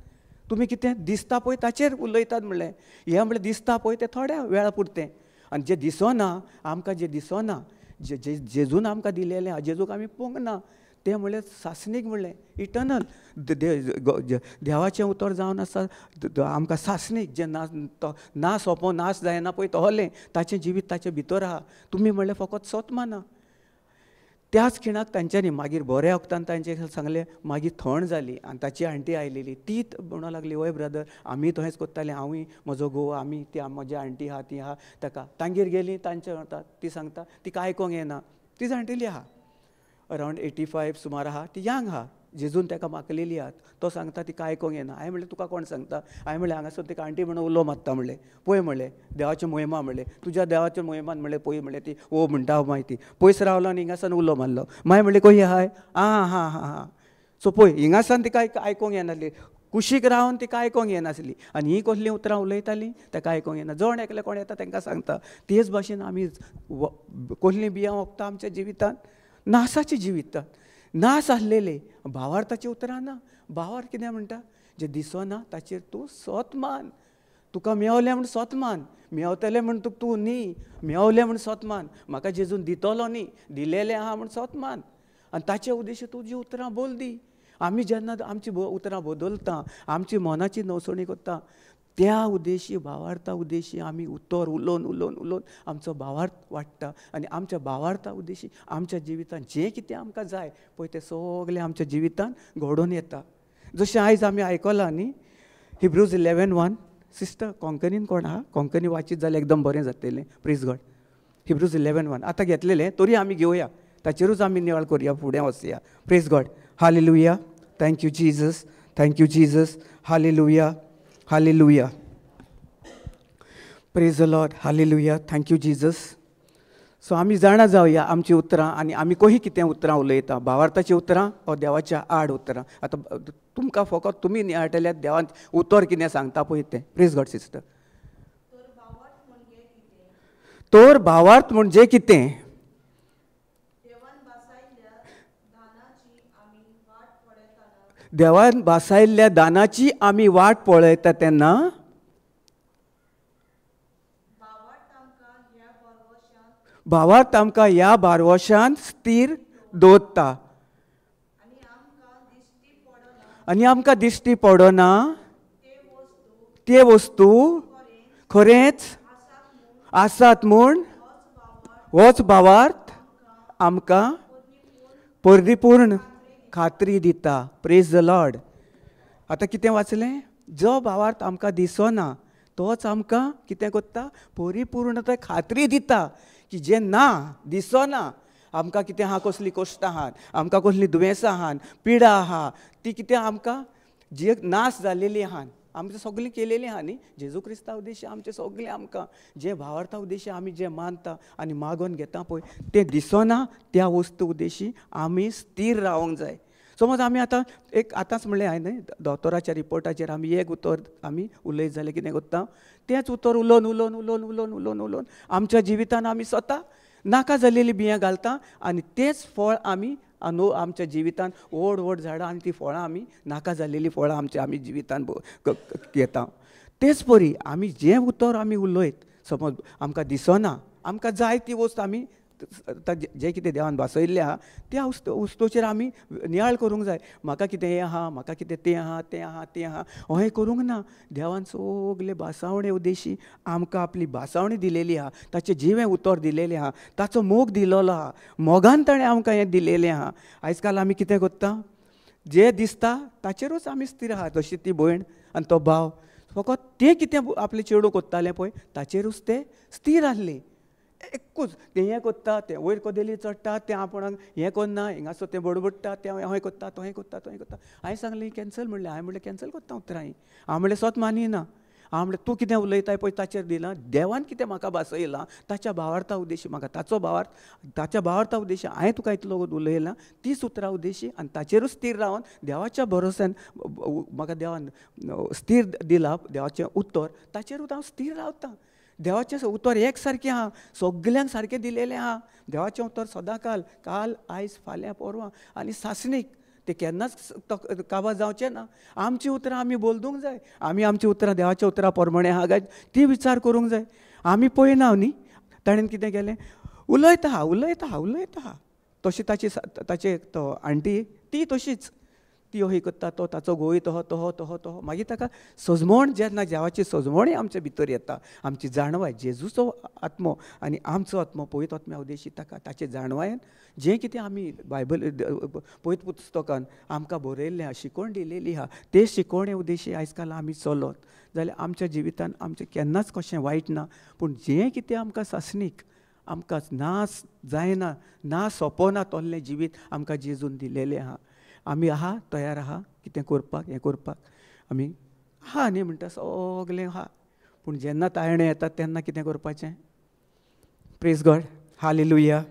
Speaker 1: तुमी कितें दिसता पळय ताचेर उलयतात म्हणलें, हें म्हणलें दिसता पळय तें थोड्या वेळा पुरतें आनी जें दिसना आमकां, जें दिसना जे जेजून आमकां दिलेलें आहा, जेजूक आमी पळोवंक ना, तें म्हणलें सासणीक म्हणलें इटर्नल देवाचें उतर जावन आसा आमकां सासणीक, जें ना तो ना सोंपो नाश जायना पळय तोहलें ताचें जिवीत ताचे भितर आहा, तुमी म्हणलें फकत सत माना. त्याच खिणाक तांच्यांनी मागीर बऱ्या वखदान तांचें सांगलें, मागीर थंड जाली आनी ताची आण्टी आयलेली ती म्हणूंक लागली वय ब्रदर आमी तशेंच कोत्तालीं, हांवूय म्हजो घोव आमी ती म्हजी आण्टी आहा ती आहा ताका तांगेर गेली, तांचे म्हणटा ती सांगता तिका आयकोंक येना, ती जाणटेली आहा अरावंड 85 सुमार आहा, ती यांग आहा, जेजून ताका मागलेली आहा, तो सांगता तिका आयकोंक येना. हांवें म्हणलें तुका कोण सांगता, हांवें म्हणलें हांगासर तिका आण्टी म्हणून उलो मारता म्हणलें, पळय म्हणलें देवाची मोहिमा म्हणलें, तुज्या देवाच्या मोहिमान म्हणलें पळय म्हणलें ती ओ म्हणटा मागीर ती पयस रावलो आनी हिंगासान उलो मारलो, मागीर म्हणलें खंय आहाय आं हां हां हां. सो पळय हिंगासान तिका आयकोंक येनासली, कुशीक रावन तिका आयकोंक येनासली आनी ही कसलीं उतरां उलयतालीं ताका आयकोंक येना. जण एकलें कोण येता तांकां सांगता. तेच भाशेन आमी कसलीं बियां ओंपता आमच्या जिवितांत, नासाच्या जिवितांत नास आसलेले भावार्थाची उतरां ना. भावार्थ कितें म्हणटा, जें दिसना ताचेर तूं सोत मान. तुका मेवलें म्हूण सोत मान, मेवतलें म्हूण तुका तूं न्ही, मेवलें म्हूण सोत मान, म्हाका जेजून दितलो न्ही, दिलेलें आहा म्हूण सोत मान. आनी ताचे उद्देश तुजी उतरां बोल दी. आमी जेन्ना आमची उतरां बदलता, आमची मनाची नवसणी करता, त्या उद्देशी भावार्था उद्देशी आमी उतर उलोवन उलोवन उलोवन आमचो भावार्थ वाडटा आनी आमच्या भावार्था उद्देशी आमच्या जिवितान जें कितें आमकां जाय पळय तें सगळें आमच्या जिवितान घडोवन येता. जशें आयज आमी आयकलां न्ही हिब्रूज 11:1. सिस्टर कोंकणीन कोण आहा? कोंकणी वाचीत जाल्यार एकदम बरें जातलें. प्रेज गॉड. हिब्रूज 11:1 आतां घेतलेलें तरी आमी घेवया, ताचेरूच आमी निवळ करुया, फुडें वचया. Praise God. Hallelujah. Thank you Jesus. Thank you Jesus. Hallelujah. Hallelujah. Praise the Lord. Hallelujah. Thank you Jesus. So आमी जाणा जावया आमची उतरां आनी आमी कोही कितें उतरां उलयता, भावार्थाची उतरां ओ देवाच्या आड उतरां. आतां तुमकां फकत तुमी नियाळटल्यात देवान उतर कितें सांगता पळय तें. Praise God sister. तर भावार्थ म्हणजे कितें? देवान भासायल्ल्या दानाची आमी वाट पळयता तेन्ना भावार्थ आमकां ह्या बारवशान स्थीर दवरता आनी आमकां दिश्टी पडना ते वस्तू खरेंच आसात म्हूण होच भावार्थ आमकां परिपूर्ण खात्री दिता. Praise the Lord. आतां कितें वाचलें? जो भावार्थ आमकां दिसना तोच आमकां कितें करता? परिपूर्णताय खात्री दिता की जें ना दिसना आमकां कितें आहा, कसली कश्टां आहात, आमकां कसली दुयेंसां आहात, पिडा आहा, ती कितें आमकां जी नाश जालेली आहात, आमचें सगळें केलेलें आहा न्ही जेजू क्रिस्ता उद्देश्य आमचें सगळें आमकां जें भावार्था उद्देश्य आमी जें मानता आनी मागोवन घेता पळय तें दिसना त्या वस्तू उद्देशी आमी स्थीर रावंक जाय. समज आमी आतां एक आतांच म्हणलें हांवें न्ही दोतोराच्या रिपोर्टाचेर आमी एक उतर आमी उलयत जाल्यार कितें करता, तेंच उतर उलोवन उलोवन उलोवन उलोवन उलोवन उलोवन आमच्या जिवितान आमी स्वता नाका जालेली बियां घालता आनी तेंच फळ आमी आमच्या जिवितान व्हड व्हड झाडां आनी ती फळां आमी नाका जालेली फळां आमच्या आमी जिवितान घेता. तेच परी आमी जें उतर आमी उलयत समज आमकां दिसना आमकां जाय ती वस्त आमी जें कितें देवान भासयल्लें आहा त्या वस्तूचेर आमी नियाळ करूंक जाय. म्हाका कितें हें आहा, म्हाका कितें तें आहा, तें आहा, तें आहा, अहें करूंक ना. देवान सगळे भासावणे उद्देशी आमकां आपली भासावणी दिलेली आहा, ताचें जिवें उतर दिलेलें आहा, ताचो मोग दिलेलो आहा, मोगान ताणें आमकां हें दिलेलें आहा. आयज काल आमी कितें करता, जें दिसता ताचेरूच आमी स्थीर आहा. तशी ती भयण आनी तो भाव फकत तें कितें आपलें चेडूं कोत्तालें पळय ताचेरूच ते स्थीर आसले. एकूच तें हें कोत्ता, तें वयर कदेली चडटा, तें आपणाक हें करना, हिंगासो तें बडबडटा, तें अहें कोत्ता, तोहें कोत्ता, तोहें कोत्ता. हांवें सांगलें कॅन्सल म्हणलें, हांवें म्हणलें कॅन्सल कोत्ता उतरां ही. हांव म्हणलें स्वत मानिना. हांव म्हणलें तूं कितें उलयताय पळय ताचेर दिलां, देवान कितें म्हाका भासयलां ताच्या भावार्था उद्देशी म्हाका ताचो भावार्थ ताच्या भावार्था उद्देशी हांवें तुका इतलो उलयलां तीच उतरां उद्देशी आनी ताचेरूच स्थीर रावन देवाच्या भरोश्यान म्हाका देवान स्थीर दिला देवाचें उतर ताचेरूच हांव स्थीर रावतां. देवाचें उतर एक सारकें आहा, सगल्यांक सारकें दिलेलें आहा. देवाचें उतर सदां काल काल आयज फाल्यां परवां आनी सासणीक तें केन्नाच काबार जावचें ना. आमचीं उतरां आमी बदलूंक जाय, आमी आमचीं उतरां देवाच्या उतरां प्रमाणें आहा काय ती विचार करूंक जाय. आमी पळयना न्ही ताणें कितें केलें, उलयता आहा उलयता आहा उलयता आहा. तशी ताची ताचे तो आंटी ती तशीच ती अही करता, तो ताचो गोय तहो तहो तहो तहो. मागीर ताका सजमोण जेन्ना देवाची सजमोणी आमच्या भितर येता, आमची जाणवाय जेजूचो आत्मो आनी आमचो आत्मो पवित्र आत्म्या उद्देशी ताका ताचे जाणवायेन जें कितें आमी बायबल पवित्र पुस्तकान आमकां बरयल्लें आहा, शिकवण दिलेली आहा, ते शिकवणे उद्देशी आयज काल आमी चलत जाल्यार आमच्या जिवितान आमचें केन्नाच कशें वायट ना. पूण जें कितें आमकां सासणीक आमकां ना जायना ना सोंपना तोल्लें जिवीत आमकां जेजून दिलेलें आहा. आमी आहा तयार आहा कितें करपाक, हें करपाक आमी आहा न्ही म्हणटा सगलें आहा. पूण जेन्ना ताळणे येतात तेन्ना कितें करपाचें? Praise God. हालेलुया.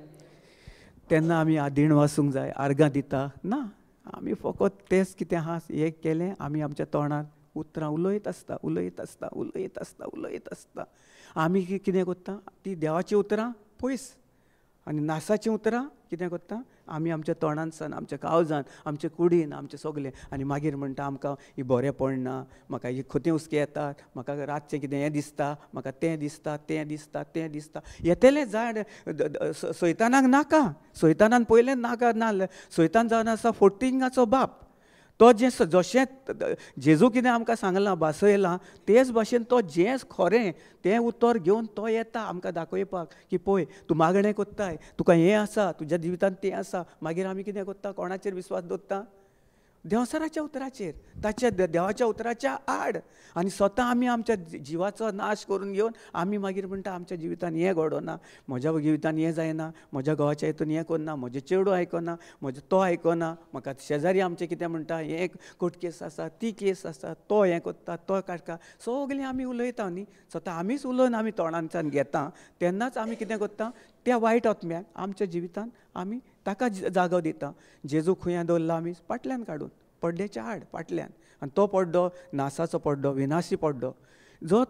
Speaker 1: तेन्ना आमी आदीण वासूंक जाय, आर्गां दिता ना, आमी फकत तेंच कितें आहा हें केलें आमी आमच्या तोंडान उतरां उलयत आसता उलयत आसता उलयत आसता उलयत आसता. आमी कितें करता, ती देवाचीं उतरां पयस आनी नासाचीं उतरां कितें करता आमी आमच्या तोंडांसान, आमच्या कावजान, आमच्या कुडीन, आमचें सगलें. आनी मागीर म्हणटा आमकां ही बरें पडना, म्हाका ही खंय हुस्के येतात, म्हाका रातचें कितें हें दिसता, म्हाका तें दिसता, तें दिसता, तें दिसता. येतलें जाण सैतानाक नाका. सैतानान पयलें नाका ना. सैतान जावन आसा फोटिंगाचो बाप. तो जें जशें जेजू कितें आमकां सांगलां भासयलां तेच भाशेन तो जें खरें तें उतर घेवन तो येता आमकां दाखोवपाक की पळय तूं मागणें कोत्ताय, तुका हें आसा, तुज्या जिवितांत तें आसा. मागीर आमी कितें कोत्ता, कोणाचेर विस्वास दवरता? देवसराच्या उतराचेर, ताच्या देवाच्या उतराच्या आड. आनी स्वता आमी आमच्या जिवाचो नाश करून घेवन आमी मागीर म्हणटा आमच्या जिवितान हें घडोना, म्हज्या जिवितान हें जायना, म्हज्या घोवाच्या हितून हें करना, म्हजें चेडूं आयकना, म्हजें तो आयकना, म्हाका शेजारी आमचें कितें म्हणटा, हें कोर्ट केस आसा, ती केस आसा, तो हें करता, तो काडटा. सगळें आमी उलयता न्ही, स्वता आमीच उलोवन आमी तोंडांच्यान घेता. तेन्नाच आमी कितें करता, त्या वायट आत्म्याक आमच्या जिवितान आमी ताका जागो दिता. जेजू खंय दवरला आमी फाटल्यान काडून, पड्ड्याच्या आड फाटल्यान. आनी तो पड्डो नासाचो पड्डो, विनाशी पड्डो, जो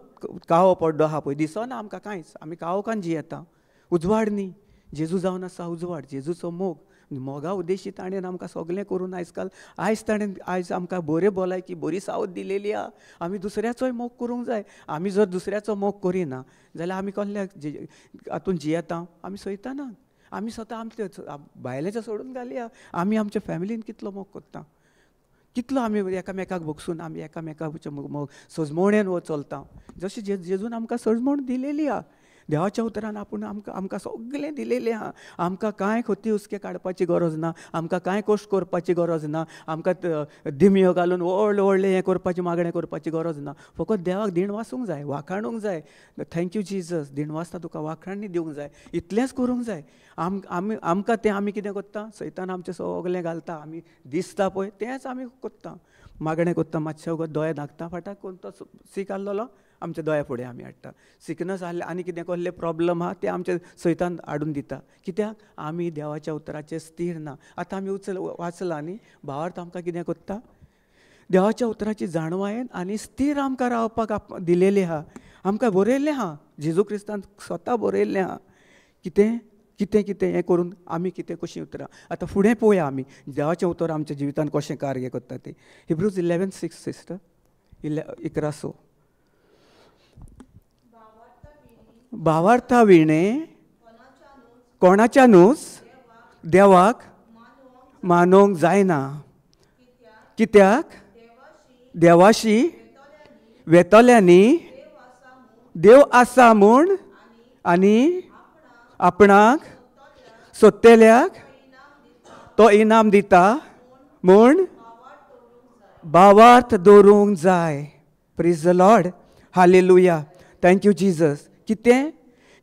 Speaker 1: कावो पड्डो आहा पळय दिसना आमकां कांयच, आमी कावकान जियेता, उजवाड न्ही. जेजू जावन आसा उजवाड, जेजूचो मोग, मोगा उद्देशी ताणें आमकां सगळें करून आयज काल आयज ताणें आयज आमकां बरी भलायकी, बरी सावध दिलेली आहा. आमी दुसऱ्याचोय मोग करूंक जाय. आमी जर दुसऱ्याचो मोग करिना जाल्यार आमी कसल्या हातून जियेता? आमी सैताना. आमी स्वता आमचे बायलेचो सोडून घालया, आमी आमच्या फॅमिलीन कितलो मोग करता, कितलो आमी एकामेकाक भोगसून आमी एकामेकाचे मोग सजमोणेन वो चलता. जशें जेजून आमकां सजमोण दिलेली आहा, देवाच्या उतरान आपूण आमकां आमकां सगळें दिलेलें आहा. आमकां कांय खती हुस्के काडपाची गरज ना, आमकां कांय कश्ट करपाची गरज ना, आमकां दिमयो घालून व्हडलें व्हडलें हें करपाची मागणें करपाची गरज ना. फकत देवाक दिण वासूंक जाय, वाखाणूंक जाय, thank you Jesus, दिण वाचता तुका वाखाणी दिवंक जाय, इतलेंच करूंक जाय. आमी आमकां तें आमी कितें करता, सैतान आमचें सगळें घालता, आमी दिसता पळय तेंच आमी करता, मागणें करता, मातशें वगत दोळे धांकता, फाटाक कोण तो सीक आहलोलो आमच्या दोळ्या फुडें आमी हाडटा. सिकनस आहले आनी कितें कसले प्रॉब्लम आहा ते आमच्या सैतान हाडून दिता. कित्याक आमी देवाच्या उतराचेर स्थीर ना. आतां आमी उचल वाचलां न्ही, भावार्थ आमकां कितें करता, देवाच्या उतराची जाणवायेन आनी स्थीर आमकां रावपाक दिलेलें आहा, आमकां बरयल्लें आहा, जेजू क्रिस्तान स्वता बरयल्लें आहा कितें कितें कितें हें करून आमी कितें कशीं उतरां. आतां फुडें पळोवया आमी देवाचें उतर आमच्या जिवितान कशें कार्य करता तें. Hebrews 11:6 sister, 11:6. भावार्था विणे कोणाच्यानूच देवाक मानूंक जायना, कित्याक देवाशी वेतल्यांनी देव आसा म्हूण आनी आपणाक सोदतल्याक तो इनाम दिता म्हूण भावार्थ दवरूंक जाय. Praise the Lord, hallelujah, thank you Jesus. कितें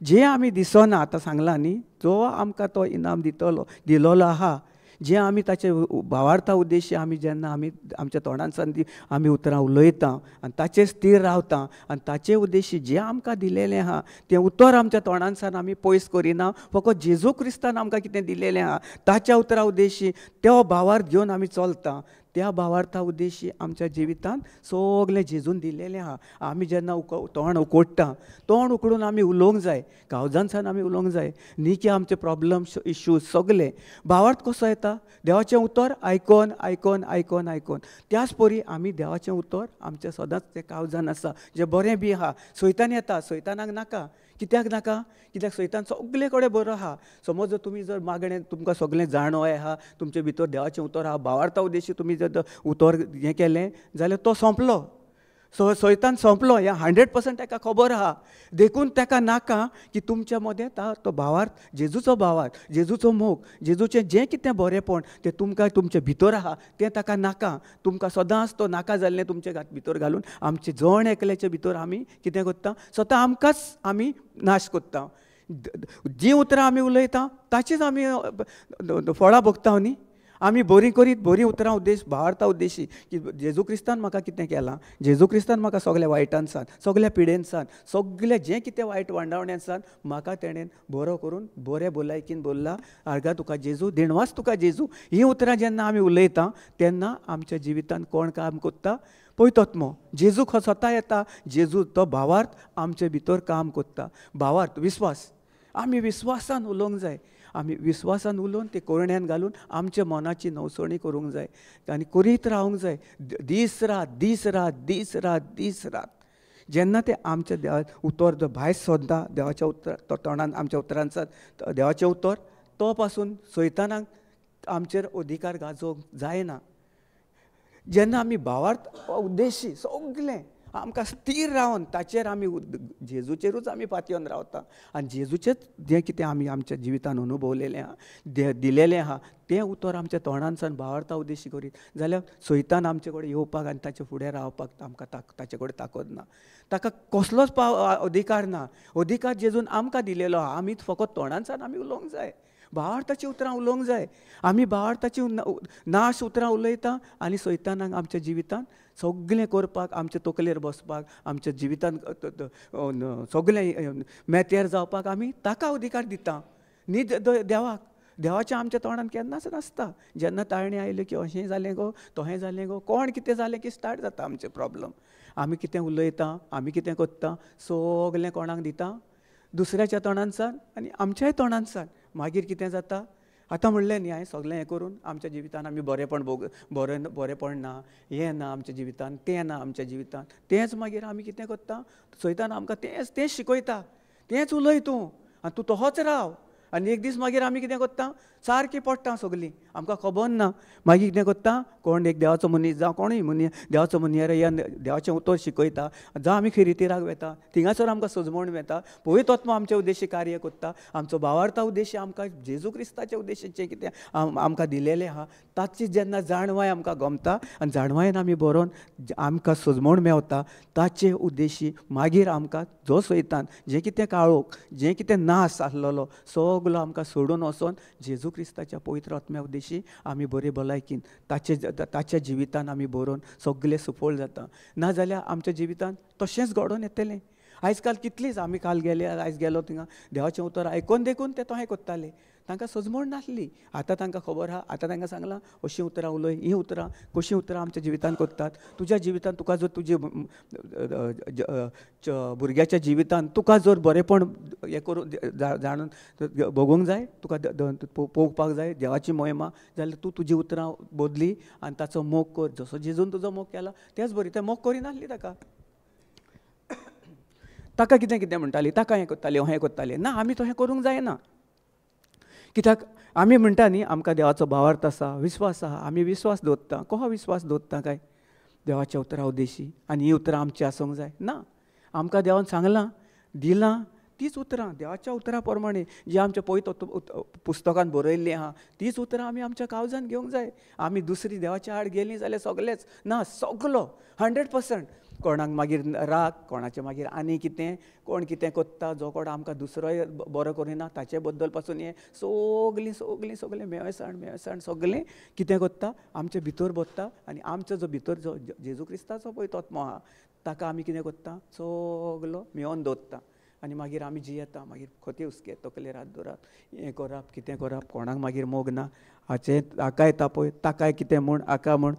Speaker 1: जें आमी दिसना आतां सांगलां न्ही, जो आमकां तो इनाम दितलो दिलोलो आहा, जें आमी ताचे भावार्था उद्देश्य आमी जेन्ना आमी आमच्या तोंडांतल्यान आमी उतरां उलयता आनी ताचेर स्थीर रावता आनी ताचे उद्देश्य जें आमकां दिलेलें आहा तें उतर आमच्या तोंडांतल्यान आमी पयस करिना, फकत जेजू क्रिस्तान आमकां कितें दिलेलें आहा ताच्या उतरा उद्देशी तो भावार्थ घेवन आमी चलता. त्या भावार्था उद्देशी आमच्या जिवितांत सगळें जेजून दिलेलें आहा. आमी जेन्ना तोंड उकडटा, तोंड उकडून आमी उलोवंक जाय, कावजांतल्यान आमी उलोवंक जाय न्ही की आमचे प्रॉब्लम्स इश्यूज सगळे. भावार्थ कसो येता, देवाचें उतर आयकोन आयकोन आयकोन आयकोन. त्याच परी आमी देवाचें उतर आमचें सदांच तें कावजान आसा, जें बरें बी आहा. सैतान येता, सैतानाक नाका. कित्याक नाका? कित्याक सैतान सगळे कडेन बरो आहा. समज जर तुमी जर मागणें तुमकां सगळें जाणवय आहा, तुमचे भितर देवाचें उतर आहा, भावार्था उद्देशी तुमी जर उतर हें केलें जाल्यार तो सोंपलो, सैतान सोंपलो, हें 100% ताका खबर आहा. देखून ताका नाका की तुमच्या मदें तो भावार्थ, जेजूचो भावार्थ, जेजूचो मोग, जेजूचें जें कितें बरेंपण तें तुमकां तुमचे भितर आहा तें ताका नाका. तुमकां सदांच तो नाका जाल्लें तुमचे भितर घालून आमचे जण एकल्याचे भितर आमी कितें करता, स्वता आमकांच आमी नाश करता. जीं उतरां आमी उलयता ताचीच आमी फळां भोगता न्ही. आमी बरीं करीत बरीं उतरां उद्देश भावार्था उद्देशी की जेजू क्रिस्तान म्हाका कितें केलां, जेजू क्रिस्तान म्हाका सगल्या वायटांसान, सगल्या पिडेनसान, सगळें जें कितें वायट वांडावण्यांसान म्हाका तेणेन बरो करून बरें भलायकीन बोल्ला. आर्गा तुका जेजू, दिणवास तुका जेजू. हीं उतरां जेन्ना आमी उलयता तेन्ना आमच्या जिवितांत कोण काम करता, पयतोत्मो जेजू स्वता येता. जेजू तो भावार्थ आमचे भितर काम करता. भावार्थ विस्वास, आमी विस्वासान उलोवंक जाय. आमी विस्वासान उलोवन ते कोरण्यान घालून आमच्या मनाची नवसणी करूंक जाय आनी करीत रावंक जाय दीस रात दीस रात दीस रात दीस रात. जेन्ना ते आमच्या देवा उतर जो भायर सोदता देवाच्या उतर तो तोंडान आमच्या उतरांचा देवाचें उतर तो पासून सैतानाक आमचेर अधिकार गाजोवंक जायना. जेन्ना आमी भावार्थ उद्देशी सगळें आमकां स्थीर रावन ताचेर आमी जेजूचेरूच आमी पातयेवन रावता आनी जेजूचेच जें कितें आमी आमच्या जिवितान अनुभवलेलें आहा दिलेलें आहा तें उतर आमच्या तोंडानसान भावार्था उद्देशी करीत जाल्यार सैतान आमचे कडेन येवपाक आनी ताचे फुडें रावपाक आमकां ताचे कडेन ताकद ना, ताका कसलोच अधिकार ना. अधिकार जेजून आमकां दिलेलो आहा, आमी फकत तोंडानसान आमी उलोवंक जाय, भावार्थाची उतरां उलोवंक जाय. आमी भावार्थाची नाश उतरां उलयता आनी सैतानाक आमच्या जिवितान सगळें करपाक, आमच्या तकलेर बसपाक, आमच्या जिवितान सगळें मेतेर जावपाक आमी ताका अधिकार दिता न्ही देवाक. देवाच्या आमच्या तोंडान केन्नाच नासता. जेन्ना ताळणी आयल्यो की अशें जालें गो तशें जालें गो कोण कितें जालें की स्टार्ट जाता आमचें प्रॉब्लम. आमी कितें उलयता, आमी कितें करता, सगळें कोणाक दिता, दुसऱ्याच्या तोंडानसान आनी आमच्याय तोंडानसान. मागीर कितें जाता, आतां म्हणलें न्ही हांवें सगळें हें करून आमच्या जिवितान आमी बरेंपण भोग बरें बरेंपण ना, हें ना आमच्या जिवितान, तें ना आमच्या जिवितान. तेंच मागीर आमी कितें करता, सैतान आमकां तेंच तेंच शिकयता, तेंच उलय तूं आनी तूं तहोच राव. आनी एक दीस मागीर आमी कितें करता, सारकी पडटा सगळीं, आमकां खबर ना. मागीर कितें करता, कोण एक देवाचो मनीस जावं कोणूय मनीस देवाचो मनीस या देवाचें उतर शिकयता, जावं आमी खेरितीराक वेता थिंगासर आमकां सजमण वेता, पवित्र आत्मो आमच्या उद्देशी कार्य करता, आमचो भावार्था उद्देशी आमकां जेजू क्रिस्ताच्या उद्देशीचें कितें आमकां दिलेलें आहा ताची जेन्ना जाणवाय आमकां गमता आनी जाणवायेन आमी बरोवन आमकां सजमण मेवता ताचे उद्देशी मागीर आमकां जो सैतान जें कितें काळोख जें कितें नाश आसलेलो सगलो आमकां सोडून वचोन जेजू क्रिस्ताच्या पवित्र आत्म्या उद्देशी आमी बरे भलायकीन ताचे ताच्या जिवितान आमी बरोवन सगळें सुफळ जाता. नाजाल्यार आमच्या जिवितान तशेंच घडोवन येतलें. आयज काल कितलीच आमी काल गेले आयज गेलो थिंगा देवाचें उतर आयकोन देखून ते तशें करताले, तांकां सजमण नासली. आतां तांकां खबर आहा, आतां तांकां सांगलां अशीं उतरां उलय, हीं उतरां कशीं उतरां आमच्या जिवितान करतात. तुज्या जिवितान तुका जर तुजे भुरग्याच्या जिवितान तुका जर बरेंपण हें करून जाणून भोगूंक जाय, तुका पळोवपाक जाय देवाची मोहिमा, जाल्यार तूं तुजी उतरां बदली आनी ताचो मोग कर जसो जेजून तुजो मोग केला तेच बरी. तें मोग करिनासली ताका, ताका कितें कितें म्हणटाली, ताका हें करताली हें करताली. ना, आमी तशें करूंक जायना. कित्याक आमी म्हणटा न्ही आमकां देवाचो भावार्थ आसा, विस्वास आहा, आमी विस्वास दवरता. कसो विस्वास दवरता काय देवाच्या उतरां उद्देशी आनी हीं उतरां आमची आसूंक जाय ना. आमकां देवान सांगलां दिलां तीच उतरां देवाच्या उतरां प्रमाणे जी आमच्या पवित्र पुस्तकान बरयल्लीं आहा तीच उतरां आमी आमच्या काळजान घेवंक जाय. आमी दुसरी देवाच्या आड गेलीं जाल्यार सगळेंच ना, सगलो 100%. कोणाक मागीर राग, कोणाचें मागीर आनी कितें, कोण कितें करता, जो कोण आमकां दुसरोय बरो करिना ताचे बद्दल पासून हें सगळीं सगळीं सगळें मेवसाण मेवसाण सगळें कितें करता आमचे भितर बसता आनी आमचो जो भितर जो जेजू क्रिस्ताचो पळय आत्मो आहा ताका आमी कितें करता सगलो मेवन दवरता आनी मागीर आमी जियेता. मागीर खती हुस्के तकलेर हात दवरप, हें करप कितें करप, कोणाक मागीर मोग ना, हाचें हाकाय तापय ताकाय कितें म्हूण हाका म्हूण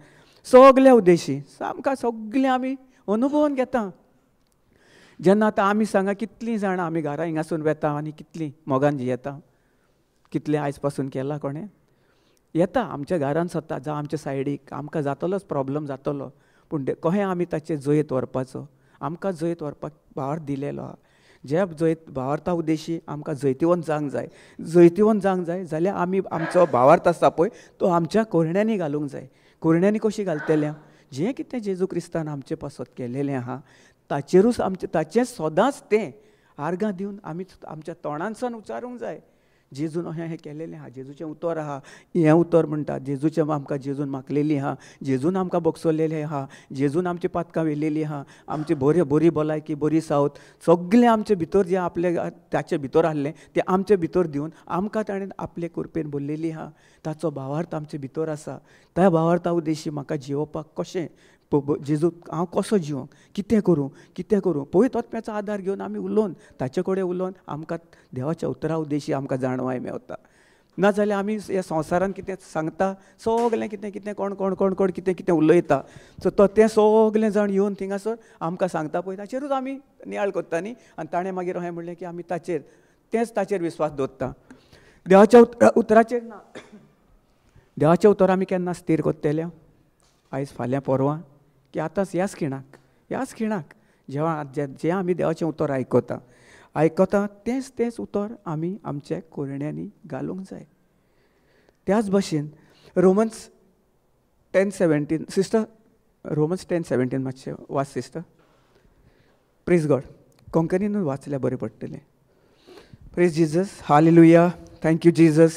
Speaker 1: सगल्या उद्देशी आमकां सगळें आमी अनुभवन घेता. जेन्ना आतां आमी सांगा कितलीं जाणां आमी घरा हिंगासून वेता आनी कितलीं मोगान जियेता, कितलें आयज पासून केलां कोणें येता आमच्या घरान स्वता जावं आमच्या सायडीक आमकां जातलोच प्रॉब्लम जातलो, पूण कशें आमी ताचें जैत व्हरपाचो, आमकां जैत व्हरपाक भावार्थ दिलेलो आहा. जे जैत भावार्था उद्देशी आमकां जैतिवंत जावंक जाय, जैतिवंत जावंक जाय जाल्यार आमी आमचो भावार्थ आसता पळय तो आमच्या कोरण्यांनी घालूंक जाय. कोरण्यांनी कशी घालतले, जें कितें जेजू क्रिस्तान आमचे पासत केलेलें आहा ताचेरूच आमचें ताचें सदांच तें आर्गां दिवन आमी आमच्या तोंडानसान उच्चारूंक जाय. जेजून अशें हें केलेलें आहा, जेजूचें उतर आहा, हें उतर म्हणटा जेजूचें आमकां जेजून मागलेली आहा, जेजून आमकां बगसलेलें आहा, जेजून आमची पातकां व्हेलेली आहा, आमची बरी बरी भलायकी बरी सावत सगळें आमचे भितर जें आपले ताचे भितर आहलें तें आमचे भितर दिवन आमकां ताणें आपले कृपेन भरलेली आहा. ताचो भावार्थ आमचे भितर आसा. त्या भावार्था उद्देशी म्हाका जियोवपाक कशें जेजू हांव कसो जिवंक, कितें करूं कितें करूं, पवित्र आत्म्याचो आदार घेवन आमी उलोवन ताचे कडेन उलोवन आमकां देवाच्या उतरा उद्देशी आमकां जाणवाय मेवता. नाजाल्यार आमी ह्या संवसारान कितें सांगता सगळें कितें कितें कोण कोण कोण कोण कितें कितें उलयता, सो तो तें सगळें जाण येवन थिंगासर आमकां सांगता पळय ताचेरूच आमी नियाळ करता न्ही. आनी ताणें मागीर अशें म्हणलें की आमी ताचेर तेंच ताचेर विस्वास दवरता. देवाच्या उतराचेर ना. देवाचें उतर आमी केन्ना स्थीर करतले? आयज, फाल्यां, परवां, की आतांच ह्याच खिणाक, ह्याच खिणाक जेवा जें आमी देवाचें उतर आयकता आयकता तेंच तेंच उतर आमी आमच्या कोरण्यांनी घालूंक जाय. त्याच भशेन रोमन्स 10:17, सिस्टर रोमन्स 10:17 मातशें वाच सिस्टर. प्रेज गॉड. कोंकणीनूय वाचल्यार बरें पडटलें. Praise Jesus, hallelujah, thank you Jesus.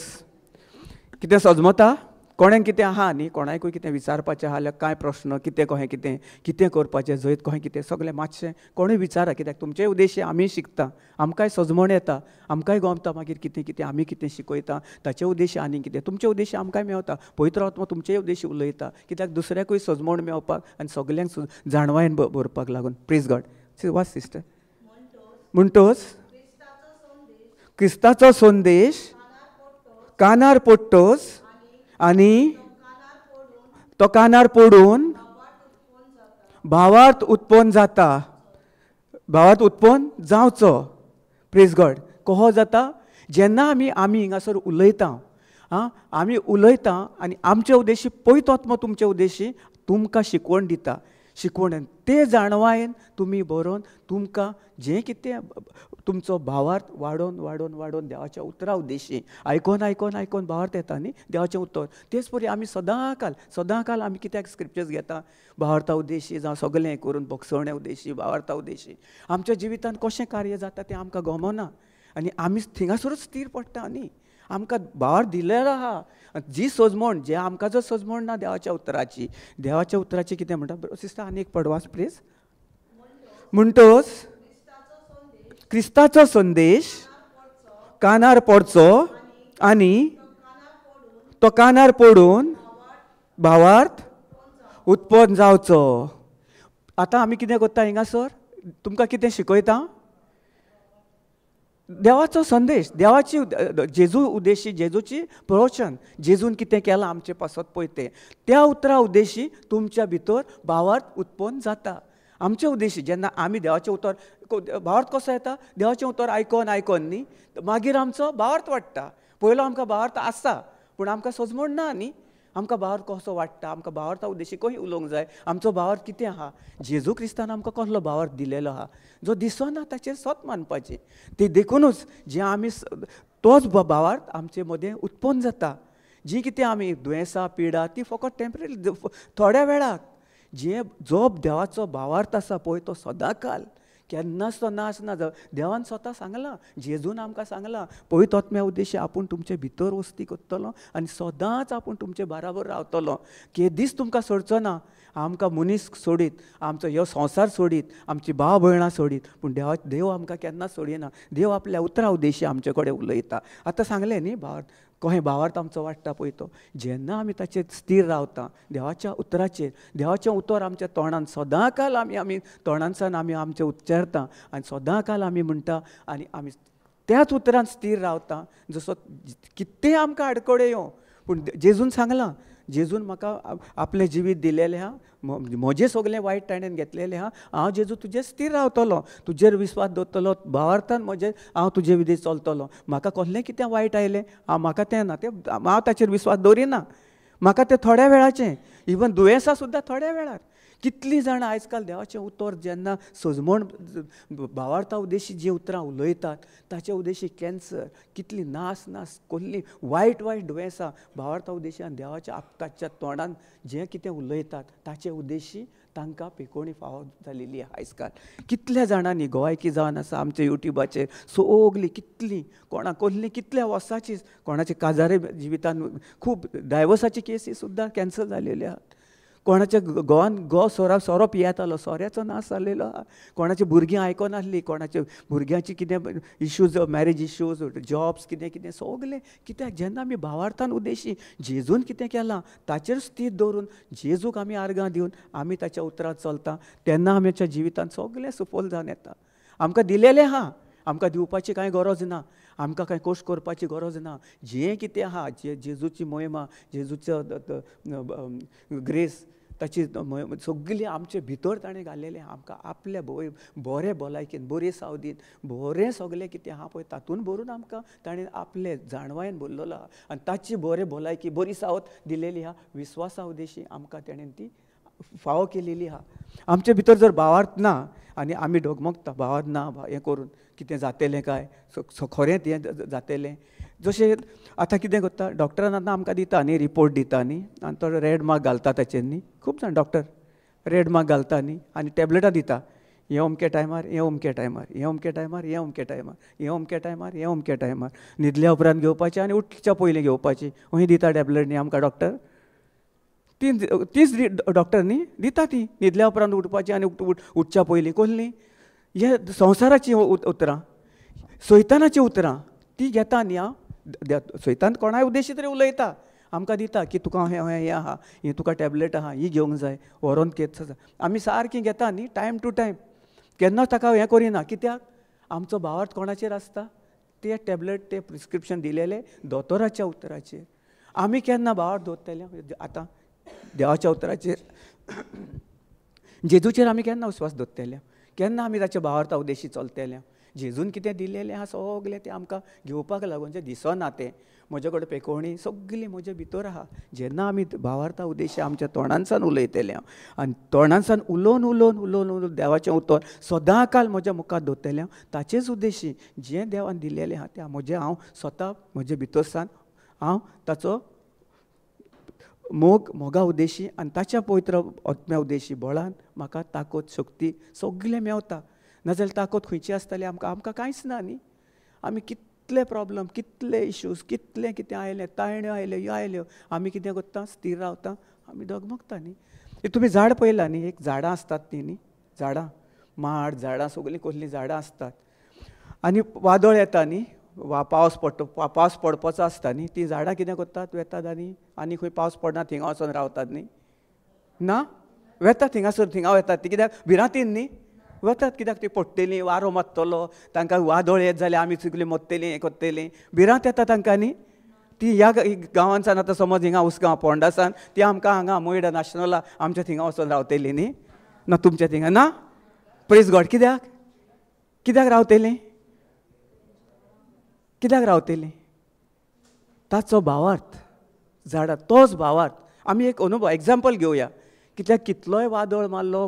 Speaker 1: कितें सजमता? कोणें कितें आहा न्ही, कोणाकूय कितें विचारपाचें आहा जाल्यार कांय प्रश्न, कितें कहें कितें कितें करपाचें, जैत कहें कितें, सगळें मातशें कोणूय विचारा, कित्याक तुमचे उद्देश्य आमी शिकता, आमकांय सजमण येता, आमकांय गमता मागीर कितें कितें आमी कितें शिकयता ताचे उद्देश्य आनी कितें तुमचे उद्देश्य आमकांय मेवता. पवित्र आत्मा तुमचे उद्देश्य उलयता, कित्याक दुसऱ्याकूय सजमण मेवपाक आनी सगल्यांक जाणवायेन भरपाक लागून. प्रेज गॉड. वाच सिस्टर. म्हणटोच क्रिस्ताचो संदेश कानार पडटोच आनी तो कानार पडून भावार्थ उत्पन्न जाता, भावार्थ उत्पन्न जावचो. प्रेज गॉड. कहो जाता? जेन्ना आमी आमी हिंगासर उलयता, आं, आमी उलयता आनी आमचे उद्देशी पवित्र आत्मो तुमचे उद्देशी तुमकां शिकवण दिता, शिकवण ते जाणवायेन तुमी बरोवन तुमकां जें कितें तुमचो भावार्थ वाडोवन वाडोवन वाडोवन देवाच्या उतरा उद्देशी आयकोन आयकोन आयकोन भावार्थ येता न्ही देवाचें उतर. तेच परी आमी सदांकाल सदांकाल आमी कित्याक स्क्रिप्चर्स घेता? भावार्था उद्देशी, जावं सगळें करून भोगसवण्या उद्देशी, भावार्था उद्देशी आमच्या जिवितांत कशें कार्य जाता तें आमकां गमना आनी आमी थिंगासरूच स्थीर पडटा न्ही. आमकां भावार्थ दिलेलो आहा, जी सजमण, जे आमकां जो सजमण ना देवाच्या उतराची, देवाच्या उतराची कितें म्हणटा सिस्टर? आनी एक पडवास प्लीज. म्हणटोच क्रिस्ताचो संदेश कानार पडचो आनी तो कानार पडून भावार्थ उत्पन्न जावचो. आतां आमी कितें करता हिंगासर? तुमकां कितें शिकयता? देवाचो संदेश, देवाची जेजू उद्देशी, जेजूची प्रवचन, जेजून कितें केलां आमचे पासत पळय तें, त्या उतरा उद्देशी तुमच्या भितर भावार्थ उत्पन्न जाता. आमचे उद्देशी जेन्ना आमी देवाचें उतर, भावार्थ कसो येता? देवाचें उतर आयकोन आयकोन न्ही, मागीर आमचो भावार्थ वाडटा. पयलो आमकां भावार्थ आसा पूण आमकां सजमण ना न्ही. आमकां भावार्थ कसो वाडटा? आमकां भावार्था उद्देशी खंय उलोवंक जाय? आमचो भावार्थ कितें आहा? जेजू क्रिस्तान आमकां कसलो भावार्थ दिलेलो आहा जो दिसना ताचेर सत मानपाचें. ते देखुनूच जें आमी तोच भावार्थ आमचे मदें उत्पन्न जाता. जी कितें आमी दुयेंसां पिडा ती फकत टेम्पररी, थोड्या वेळाक. जे जो देवाचो भावार्थ आसा पळय तो सदांकाल, केन्नाच तो नाश ना. देवान स्वता सांगलां, जेजून आमकां सांगलां, पवित्र आत्म्या उद्देशी आपूण तुमचे भितर वस्ती करतलो आनी सदांच आपूण तुमचे बराबर रावतलो, केदीच तुमकां सोडचो ना. आमकां मनीस सोडीत, आमचो ह्यो संवसार सोडीत, आमची भाव भयणां सोडीत, पूण देव आमकां केन्ना सोडिना. देव आपल्या उतरा उद्देशी आमचे कडेन उलयता. आतां सांगलें न्ही भावार्थ कहें भावार्थ आमचो वाडटा पळय तो जेन्ना आमी ताचेर स्थीर रावता देवाच्या उतराचेर, देवाचें उतर आमच्या तोंडान सदांकाल आमी आमी तोंडानसान आमी आमचें उच्चारता आनी सदांकाल आमी म्हणटा आनी आमी त्याच उतरान स्थीर रावता. जसो कितेंय आमकां आडखळ्यो येवं पूण जेजून सांगलां, जेजून म्हाका आपलें जिवीत दिलेलें आहा, म्हजें सगळें वायट ताणें घेतलेलें आहा, हांव जेजू तुजेर स्थीर रावतलो, तुजेर विस्वास दवरतलो, भावार्थान म्हजेर हांव तुजे विधी चलतलो. म्हाका कसलें कितें वायट आयलें हांव म्हाका तें ना, तें हांव ताचेर विस्वास दवरिना, म्हाका तें थोड्या वेळाचें, इवन दुयेंसां सुद्दां थोड्या वेळार. कितलीं जाणां आयज काल देवाचें उतर जेन्ना सजमण भावार्था उद्देशी जीं उतरां उलयतात ताचे उद्देशी कॅन्सर, कितली नास नास कसली वायट वायट दुयेंसां भावार्था उद्देशी आनी देवाच्या ताच्या तोंडान जें कितें उलयतात ताचे उद्देशी तांकां पिकोवणी फावो जालेली आहा आयज काल. कितल्या जाणांनी गोवायकी जावन आसा आमच्या युट्यूबाचेर सगलीं कितलीं कोणा कसलीं कितल्या वर्सांची कोणाचे काजारे जिवितान खूब डायवर्साची केसी सुद्दां कॅन्सल जालेल्यो आहात. कोणाच्या गोवान गो सोरो सोरो पियेतालो, सोऱ्याचो नाश जालेलो आहा. कोणाची भुरगीं आयकनासलीं, कोणाच्या भुरग्यांची कितें इश्यूज, मॅरेज इश्यूज, जॉब्स कितें कितें सगलें. कित्याक जेन्ना आमी भावार्थान उद्देशी जेजून कितें केलां ताचेर स्थीर दवरून जेजूक आमी आर्गां दिवन आमी ताच्या उतरांत चलता तेन्ना आमच्या जिवितांत सगलें सुफल जावन येता. आमकां दिलेलें आहा, आमकां दिवपाची कांय गरज ना, आमकां कांय कोश करपाची गरज ना. जें कितें आहा जे जेजूची मोहिमा, जेजूचो ग्रेस ताची सगळी आमचे भितर ताणें घाल्लेलें आमकां आपल्या बरें भलायकेन बरी सावदीन बरें सगळें कितें आहा पळय तातूंत भरून आमकां ताणें आपले जाणवायेन भरलेलो आहा आनी ताची बरें भलायकी बरी सावत दिलेली आहा विस्वासा उद्देशी आमकां ताणें ती फावो केलेली आहा. आमचे भितर जर भावार्थ ना आनी आमी डगमगता भावार्थ ना हें करून कितें जातलें काय खरें तें जातलें. जशें आतां कितें करता डॉक्टरान आतां आमकां दिता न्ही रिपोर्ट दिता न्ही आनी तो रेड मार्क घालता ताचेर न्ही, खूब जाण डॉक्टर रेड मार्क घालता न्ही आनी टॅबलेटां दिता, हें अमके टायमार हें अमके टायमार हें अमके टायमार हें अमके टायमार हें अमके टायमार हें अमके टायमार, न्हिदल्या उपरांत घेवपाची आनी उठच्या पयलीं घेवपाची, हूंय दिता टॅबलेट न्ही आमकां डॉक्टर, तीच डॉक्टर न्ही दिता ती न्हिदल्या उपरांत उठपाची आनी उठच्या पयलीं कसली. हे संवसाराचीं उतरां सैतानाचीं उतरां ती घेता न्ही हांव सैतान कोणाय उद्देशी तरी उलयता आमकां दिता की तुका हें हें आहा ही तुका टॅबलेट आहा ही घेवंक जाय व्हरोन घेत आमी सारकी घेता न्ही टायम टू टायम, केन्नाच ताका हें करिना. कित्याक आमचो भावार्थ कोणाचेर आसता ते टॅबलेट ते प्रिस्क्रिप्शन दिलेले दोतोराच्या उतराचेर. आमी केन्ना भावार्थ दवरतले आतां देवाच्या उतराचेर जेजूचेर आमी केन्ना विस्वास दवरतले, केन्ना आमी ताच्या भावार्था उद्देशी चलतले. जेजून कितें दिलेलें आहा सगळें तें आमकां घेवपाक लागून जें दिसना तें म्हजे कडेन पेकोवणी सगळी म्हजे भितर आहा. जेन्ना आमी भावार्था उद्देशी आमच्या तोंडांसान उलयतले आनी तोंडांसान उलोवन उलोवन उलोवन उलोवन देवाचें उतर सदां काल म्हज्या मुखार दवरतलें ताचेच उद्देशी जें देवान दिलेलें आहा तें म्हजें हांव स्वता म्हजे भितर सान हांव ताचो मोग मोगा उद्देशी आनी ताच्या पवित्र आत्म्या उद्देशी बळान म्हाका ताकद शक्ती सगळें मेवता. नाजाल्यार ताकद खंयची आसताली आमकां, आमकां कांयच ना न्ही. आमी कितले प्रॉब्लम कितले इश्यूज कितलें कितें आयलें ताळण्यो आयल्यो ह्यो आयल्यो आमी कितें करता स्थीर रावता आमी डगमगता न्ही. तुमी झाड पळयलां न्ही, एक झाडां आसतात ती न्ही, झाडां माड झाडां सगळीं कसलीं झाडां आसतात आनी वादळ येता न्ही वा पावस पडटा पावस पडपाचो आसता न्ही, तीं झाडां कितें करतात वेतात आनी आनी खंय पावस पडना थिंगा वचोन रावतात न्ही, ना वेतात थिंगासर थिंगा वेतात ती कित्याक भिरांतीन न्ही वतात, कित्याक ती पडटलीं वारो मारतलो तांकां वादळ येत जाल्यार आमी सगळीं मरतलीं हें करतलीं भिरांत येता तांकां न्ही. ती ह्या गांवांसान आतां समज हिंगा उसगांव पोंडासान ती आमकां हांगा मोयडा नाशनोला आमच्या थिंगा वचोन रावतली न्ही, ना तुमच्या थिंगा ना. प्रेज गॉड. कित्याक कित्याक रावतलीं, कित्याक रावतलीं? ताचो भावार्थ झाडां तोच भावार्थ. आमी एक अनुभव एग्जाम्पल घेवया, कित्याक कितलोय वादळ मारलो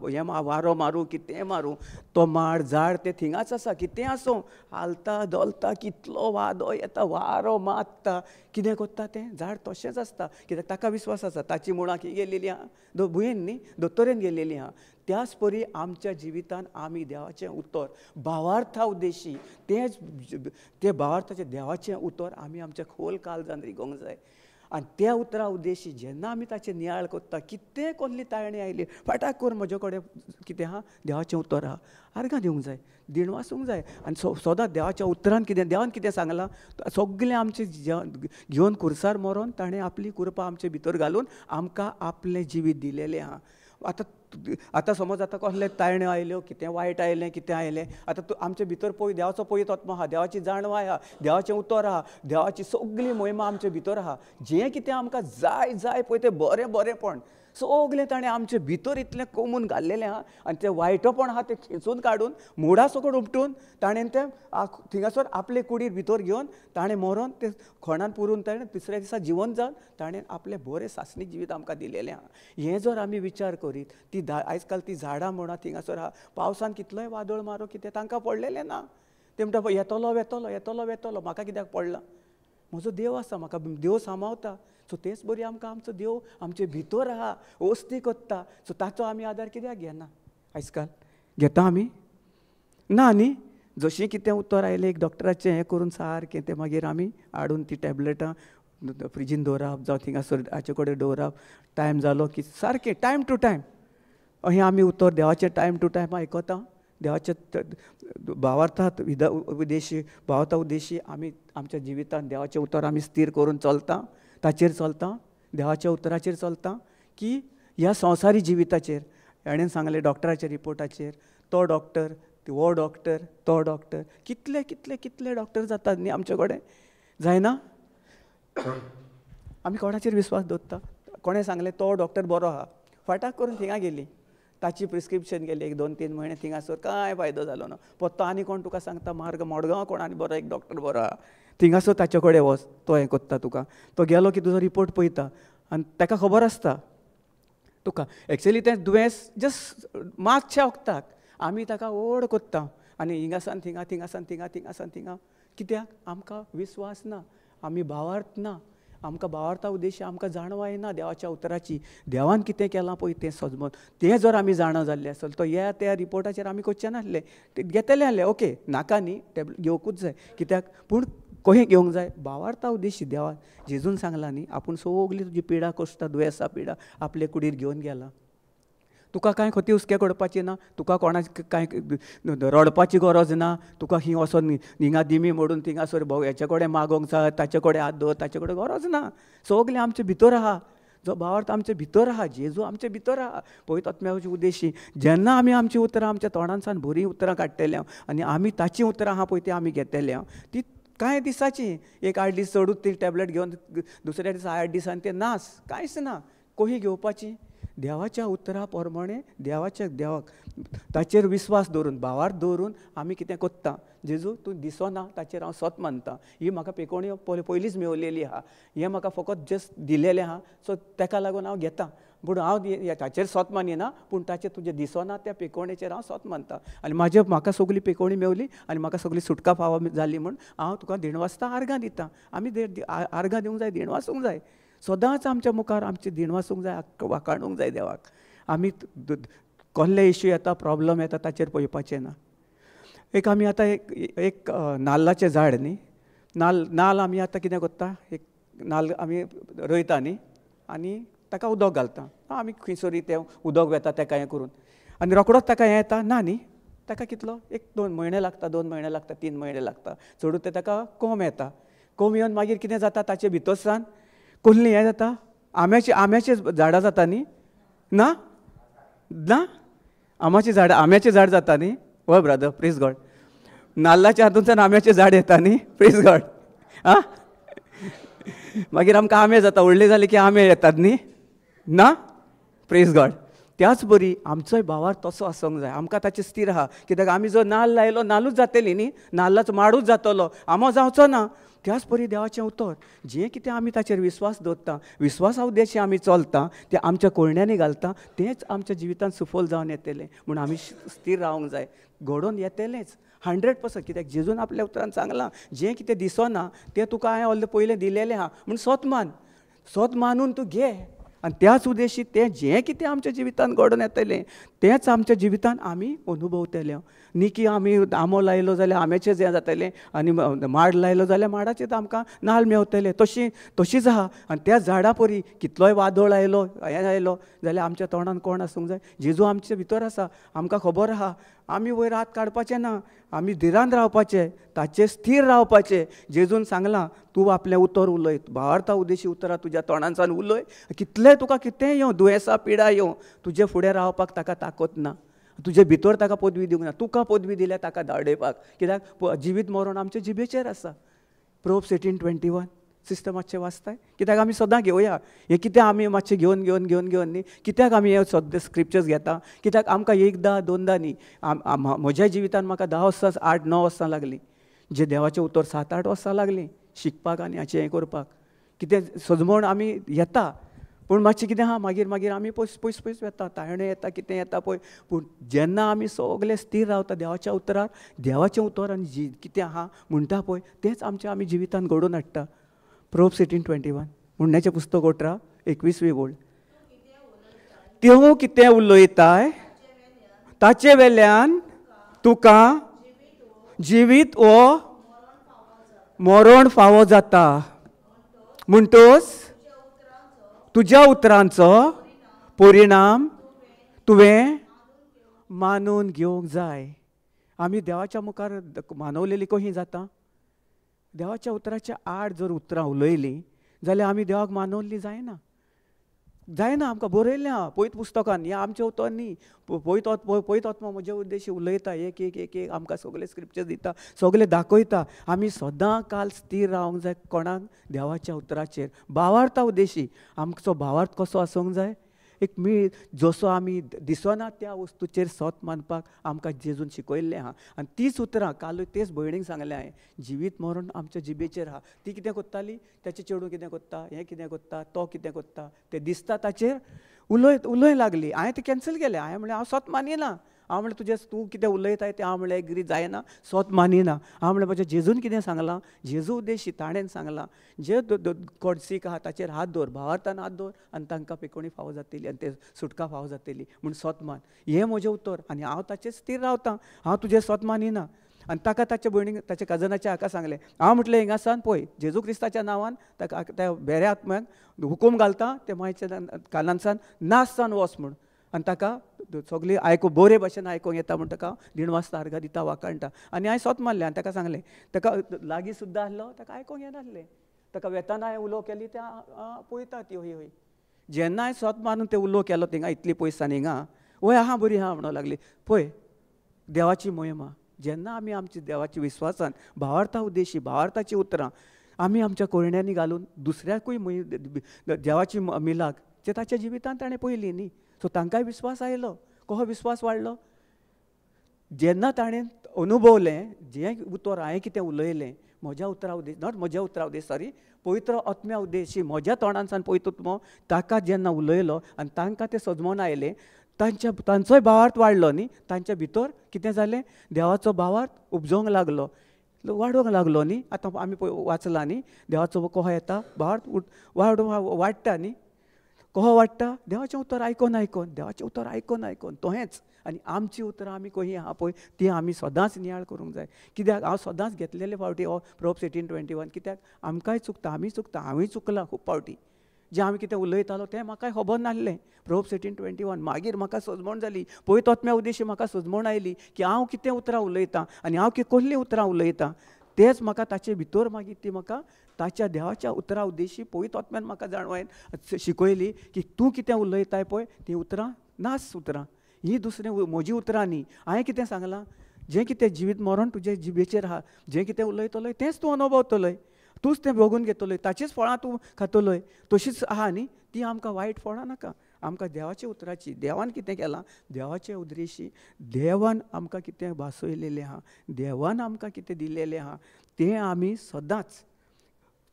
Speaker 1: हें वारो मारूं कितें मारूं तो माड झाड तें थिंगाच आसा, कितें आसूं हालता धोलता कितलो वादळ येता वारो मारता कितें करता तें झाड तशेंच आसता, कित्याक ताका विस्वास आसा ताची मुळां खंय गेलेली आहा भुंयेन न्ही दोतोरेन गेलेली आहा. त्याच परी आमच्या जिवितान आमी देवाचें उतर भावार्था उद्देशी तेंच ते भावार्थाचें देवाचें उतर आमी आमच्या खोल काळजान रिगोवंक जाय आनी त्या उतरा उद्देशी जेन्ना आमी ताचेर नियाळ करता कितें कसली ताळणी आयली फटाक करून म्हजे कडेन कितें आहा देवाचें उतर आहा आर्गां दिवंक जाय दिणवासूंक जाय आनी सदां देवाच्या उतरान कितें देवान कितें सांगलां सगळें आमचें घेवन खुर्सार मरोन ताणें आपली कृपा आमचे भितर घालून आमकां आपलें जिवीत दिलेलें आहा. आतां आतां समज आतां कसले ताळण्यो आयल्यो कितें वायट आयलें कितें आयलें आतां तूं आमचे भितर पळय देवाचो पवित्र आत्मो आहा देवाची जाणवाय आहा देवाचें उतर आहा देवाची सगळी मोहिमा आमचे भितर आहा, जें कितें आमकां जाय जाय पळय तें बरें बरेंपण सगळें ताणें आमचे भितर इतलें कोमून घाल्लेलें आहा आनी तें वायटपण आहा तें खेचून काडून मुडा सकट उपटून ताणें तें थिंगासर आपले कुडीर भितर घेवन ताणें मरोन तें खोणान पुरून ताणें तिसऱ्या दिसा जिवन जावन ताणें आपलें बरें सासणीक जिवीत आमकां दिलेलें आहा. हें जर आमी विचार करीत ती आयज काल ती झाडां म्हणा थिंगासर आहा पावसान कितलोय वादळ मारो कितें तांकां पडलेलें ना, ते म्हणटा येतलो वेतलो येतलो वेतलो म्हाका कित्याक पडलां, म्हजो देव आसा म्हाका देव सांबाळता. सो तेच बरी आमकां आमचो देव आमचे भितर आहा वस्ती करता, सो ताचो आमी आदार कित्याक घेना आयज काल घेता आमी ना न्ही. जशें कितें उतर आयलें एक डॉक्टराचें हें करून सारकें तें मागीर आमी हाडून ती टॅबलेटां फ्रिजीन दवरप जावं थिंगासर हाचे कडेन दवरप, टायम जालो की सारकें टायम टू टायम अहें आमी उतर देवाचें टायम टू टायम आयकता देवाच्या भावार्थात उद्देशी भावार्था उद्देशी आमी आमच्या जिवितांत देवाचें उतर आमी स्थीर करून चलता ताचेर चलता देवाच्या उतराचेर चलता की ह्या संवसारी जिविताचेर. हेणें सांगलें डॉक्टराच्या रिपोर्टाचेर तो डॉक्टर हो डॉक्टर तो डॉक्टर कितले कितले कितले डॉक्टर जातात न्ही आमचे कडेन जायना. आमी कोणाचेर विस्वास दवरता, कोणें सांगलें तो डॉक्टर बरो आहा फटाक करून थिंगा गेली, ताची प्रिस्क्रिप्शन गेली 1 2 3 म्हयने थिंगासर कांय फायदो जालो ना. पत्तो आनी कोण तुका सांगता मार्ग मडगांव कोण आनी बरो एक डॉक्टर बरो आहा थिंगासर ताचे कडेन वच, तो हें कोत्ता तुका. तो गेलो की तुजो रिपोर्ट पळयता आनी ताका खबर आसता तुका एक्चुअली तें दुयेंस जस्ट मातशें वखदाक आमी ताका ओड कोत्ता आनी हिंगासान थिंगा थिंगासान थिंगा थिंगासान थिंगा. कित्याक आमकां विस्वास ना, आमी भावार्थ ना, आमकां भावार्था उद्देश्य आमकां जाणवाय ना देवाच्या उतराची. देवान कितें केलां पळय तें सजमत तें जर आमी जाणा जाल्लें आसत तो ह्या त्या रिपोर्टाचेर आमी करचें नासलें, ते घेतलें आहलें ओके नाका न्ही टॅबलेट घेवकूच जाय कित्याक, पूण कशें घेवंक जाय भावार्था उद्देश्य. देवान जेजून सांगलां न्ही आपूण सगळी तुजी पिडा कश्टां दुयेंसां पिडा आपले कुडीर घेवन गेला, तुका कांय खती हुस्के करपाची ना, तुका कोणाक कांय रडपाची गरज ना, तुका ही वचोन हिंगा दिमी मोडून थिंगासर हेचे कडेन मागोंक जाय ताचे कडेन हात दवर ताचे कडेन गरज ना. सगळें आमचे भितर आहा, जो भावार्थ आमचे भितर आहा, जेजू आमचे भितर आहा. पवित्र आत्म्याची उद्देशी जेन्ना आमी आमची उतरां आमच्या तोंडांसान बरीं उतरां काडटले आनी आमी ताचीं उतरां आहा पळय ती आमी घेतले ती कांय दिसाची 1 8 दीस चडूच ती टॅबलेट घेवन दुसऱ्या दिसा 8 दिसान ते नास कांयच ना. कोही घेवपाची देवाच्या उतरा प्रमाणे देवाच्या देवाक ताचेर विस्वास दवरून भावार्थ दवरून आमी कितें कोत्ता. जेजू तूं दिसना ताचेर हांव सत मानता, ही म्हाका पेकोणी पयलींच मेवलेली आहा, हें म्हाका फकत जस्ट दिलेलें आहा, सो ताका लागून हांव घेता, पूण हांव ताचेर सत मानिना, पूण ताचेर तुजें दिसना त्या पेकोणेचेर हांव सत मानता आनी म्हाजे म्हाका सगळी पेकोणी मेवली आनी म्हाका सगळी सुटका फावो जाली म्हूण हांव तुका दिणवासता आर्गां दिता. आमी आर्गां दिवंक जाय, दिणवासूंक जाय, सदांच आमच्या मुखार आमचें दिणवासूंक जाय, वाखाणूंक जाय देवाक. आमी कसले इश्यू येता प्रॉब्लम येता ताचेर पळोवपाचें ना. एक आमी आतां एक एक नाल्लाचें झाड न्ही, नाल्ल नाल्ल आमी आतां कितें करता, एक नाल्ल आमी रोयता न्ही आनी ताका उदक घालता, आमी खंयसरूय तें उदक वेता ताका हें करून आनी रोकडोच ताका हें येता ना न्ही, ताका कितलो 1 2 म्हयने लागता, 2 म्हयने लागता, 3 म्हयने लागता, चडूच तें ताका कोम येता. कोम येवन मागीर कितें जाता ताचे भितरसान कसलीं हें जाता आम्याची आम्याची झाडां जाता न्ही ना ना आमाची झाडां आम्याचें झाड जाता न्ही. हय ब्रदर प्रेज गॉड, नाल्लाच्या हातूंतल्यान आम्याचें झाड येता न्ही, प्रेज गॉड. आं मागीर आमकां आंबे जाता, व्हडले जाले की आंबे येतात न्ही ना, प्रेज गॉड. त्याच बरी आमचोय भावार्थ तसो आसूंक जाय, आमकां ताचें स्थीर आहा कित्याक आमी जो नाल्ल लायलो नाल्लूच जातली न्ही, नाल्लाचो माडूच जातलो, आंबो जावचो ना. त्याच परी देवाचें उतर जें कितें आमी ताचेर विस्वास दवरता, विस्वासा उद्देशी आमी चलता, तें आमच्या कोळण्यांनी घालता, तेंच आमच्या जिवितांत सुफल जावन येतलें. म्हूण आमी स्थीर रावंक जाय, घडोवन येतलेंच 100%. कित्याक जेजून आपल्या उतरान सांगलां जें कितें दिसना तें तुका हांवें ऑलरेडी पयलें दिलेलें आहा, म्हूण सत मान, सत मानून तूं घे आनी त्याच उद्देशी तें जें कितें आमच्या जिवितांत घडोवन येतलें तेंच आमच्या जिवितांत आमी अनुभवतले. न्ही की आमी आंबो लायलो जाल्यार आंब्याचें हें जातलें आनी माड लायलो जाल्यार माडाचें आमकां नाल्ल मेवतले, तशी तशीच आहा. आनी त्या झाडा परी कितलोय वादळ आयलो हें आयलो जाल्यार आमच्या तोंडान कोण आसूंक जाय, जेजू आमचे भितर आसा, आमकां खबर आहा. आमी वयर हात काडपाचें ना, आमी धिरान रावपाचें, ताचेर स्थीर रावपाचें. जेजून सांगलां तूं आपलें उतर उलय, भावार्था उद्देशी उतरां तुज्या तोंडांतल्यान उलय, कितलें तुका कितेंय येवं दुयेंसां पिडा येवं, तुजे फुडें रावपाक ताका ताकत ना, तुजे भितर ताका पदवी दिवंक ना, तुका पदवी दिल्या ताका धाडयपाक. कित्याक जिवीत मरण आमचे जिबेचेर आसा. प्रोब्स 18:21 सिस्टम मातशें वाचताय कित्याक आमी सदां घेवया हें, कित्याक आमी मातशें घेवन घेवन घेवन घेवन न्ही, कित्याक आमी हे सद्या स्क्रिप्चर्स घेता, कित्याक आमकां एकदां दोनदां न्ही, म्हज्या जिवितान म्हाका 10 वर्सां 8 9 वर्सां लागलीं, जे देवाचें उतर 7 8 वर्सां लागलीं शिकपाक आनी हाचें हें करपाक. कितें सजमण आमी येता पूण मातशें कितें आहा मागीर मागीर आमी पयस पयस पयस वेता, ताळणे येता कितें येता पळय. पूण जेन्ना आमी सगळे स्थीर रावता देवाच्या उतरार, देवाचें उतर आनी जी कितें आहा म्हणटा पळय तेंच आमच्या आमी जिवितांत घडोवन हाडटा. प्रोब्स 18:21 म्हणण्याचें पुस्तक 18 21वी ओळ. त्यो कितें उलयताय ताचे वेल्यान तुका जिवीत वो मरण फावो जाता, म्हणटोच तुज्या उतरांचो परिणाम तुवें मानून घेवंक जाय. आमी देवाच्या मुखार मानवलेली कशी जाता, देवाच्या उतराच्या आड जर उतरां उलयलीं जाल्यार आमी देवाक मानवल्ली जायना, जायना. आमकां बरयल्लें आहा पयत पुस्तकान, हें आमचें उतर न्ही, पयत आत्मा म्हजे उद्देशी उलयता, एक एक एक एक आमकां सगळे स्क्रिप्चर्स दिता, सगळे दाखयता. आमी सदां काल स्थीर रावंक जाय कोणाक, देवाच्या उतराचेर, भावार्था उद्देशी. आमचो भावार्थ कसो आसूंक जाय, एक मेळ जसो आमी दिसना त्या वस्तूचेर सोत मानपाक आमकां जेजून शिकयल्लें आहा. आनी तीच उतरां कालूय तेच भयणीक सांगलें हांवें, जिवीत मरण आमच्या जिबेचेर आहा. ती कितें कोत्ताली, तेचें चेडूं कितें कोत्ता, हें कितें कोत्ता, तो कितें कोत्ता, तें दिसता ताचेर उलय उलय लागली. हांवें तें कॅन्सल केलें. हांवें म्हणलें हांव सोत मानिना. हांव म्हणलें तुजें तूं कितें उलयताय तें हांव म्हणलें एग्री जायना, सोत मानिना. हांव म्हणलें म्हज्या जेजून कितें सांगलां, जेजू उद्देशी ताणें सांगलां जे कोडसीक आहा ताचेर हात दवर, भावार्थान हात दवर आनी तांकां पेकोणी फावो जातली आनी ते सुटका फावो जातली, म्हूण सोत मान. हें म्हजें उतर आनी हांव ताचेर स्थीर रावतां, हांव तुजें सोत मानिना. आनी ताका ताच्या भयणीक ताच्या कजनाच्या हाका सांगलें, हांव म्हटलें हिंगासान पळय जेजू क्रिस्ताच्या नांवान ताका त्या बेऱ्या आत्म्याक हुकूम घालता, ते मायच्या कानानसान नास जावन वच म्हूण. आनी ताका सगळीं आयकूं बरे भाशेन आयकूंक येता म्हूण ताका दिणवास आर्गां दिता वाखाणटा. आनी हांवें सोत मारलें आनी ताका सांगलें, ताका लागीं सुद्दां आसलो ताका आयकूंक येनासलें. ताका वेताना हांवें उलो केली तें पळयता ती हय हय. जेन्ना हांवें सोत मारून तें उलो केलो थिंगा इतली पयसान हिंगा वय आहा बरी आहा म्हणूंक लागली. पळय देवाची मोहिमा, जेन्ना आमी आमची देवाची विस्वासान भावार्था उद्देशी भावार्थाची उतरां आमी आमच्या कोरण्यांनी घालून दुसऱ्याकूय देवाची मिलाक ते ताच्या जिवितांत ताणें पळयली न्ही, सो तांकांय विस्वास आयलो. कसो विस्वास वाडलो, जेन्ना ताणें अनुभवलें जें उतर हांवें कितें उलयलें म्हज्या उतरा उद्देश, not म्हज्या उतरा उद्देश, सॉरी, पवित्र आत्म्या उद्देशी म्हज्या तोंडांतल्यान पवित्र आत्मो ताका जेन्ना उलयलो आनी तांकां तें सजमोन आयलें, तांच्या तांचोय भावार्थ वाडलो न्ही. तांच्या भितर कितें जालें, देवाचो भावार्थ उपजोवंक लागलो, वाडोवंक लागलो न्ही. आतां आमी वाचलां न्ही, देवाचो कसो येता भावार्थ वाडटा न्ही. कसो वाडटा, देवाचें उतर आयकोन आयकोन, देवाचें उतर आयकोन आयकोन तोहेंच. आनी आमची उतरां आमी खंय आहा पळय ती आमी सदांच नियाळ करूंक जाय. कित्याक हांव सदांच घेतलेले फावटी हो प्रोवर्ब्स 18:21, कित्याक आमकांय चुकता, आमी चुकता, हांवूय चुकलां खूब फावटी. जें आमी कितें उलयतालो तें म्हाकाय खबर नासलें. प्रोवर्ब्स 18:21 मागीर म्हाका सजमण जाली, पवित्र आत्म्या उद्देशी म्हाका सजमण आयली की हांव कितें उतरां उलयतां आनी हांव कितें कसलीं उतरां उलयतां, तेंच म्हाका ताचे भितर मागीर ती म्हाका ताच्या देवाच्या उतरां उद्देशी पवित्र आत्म्यान म्हाका जाणवायन शिकयली की तूं कितें उलयताय पळय तीं उतरां नास उतरां, ही दुसरें म्हजी उतरां न्ही. हांवें कितें सांगलां, जें कितें जिवीत मरण तुजे जिबेचेर आहा, जें कितें उलयतलोय तेंच तूं अनुभवतलोय, तूंच तें भोगून घेतलोय, ताचीच फळां तूं खातलोय, तशीच आहा न्ही. ती आमकां वायट फळां नाका, आमकां देवाच्या उतराची, देवान कितें केलां, देवाचे उद्रेशी, देवान आमकां कितें भासयलेलें आहा, देवान आमकां कितें दिलेलें आहा तें आमी सदांच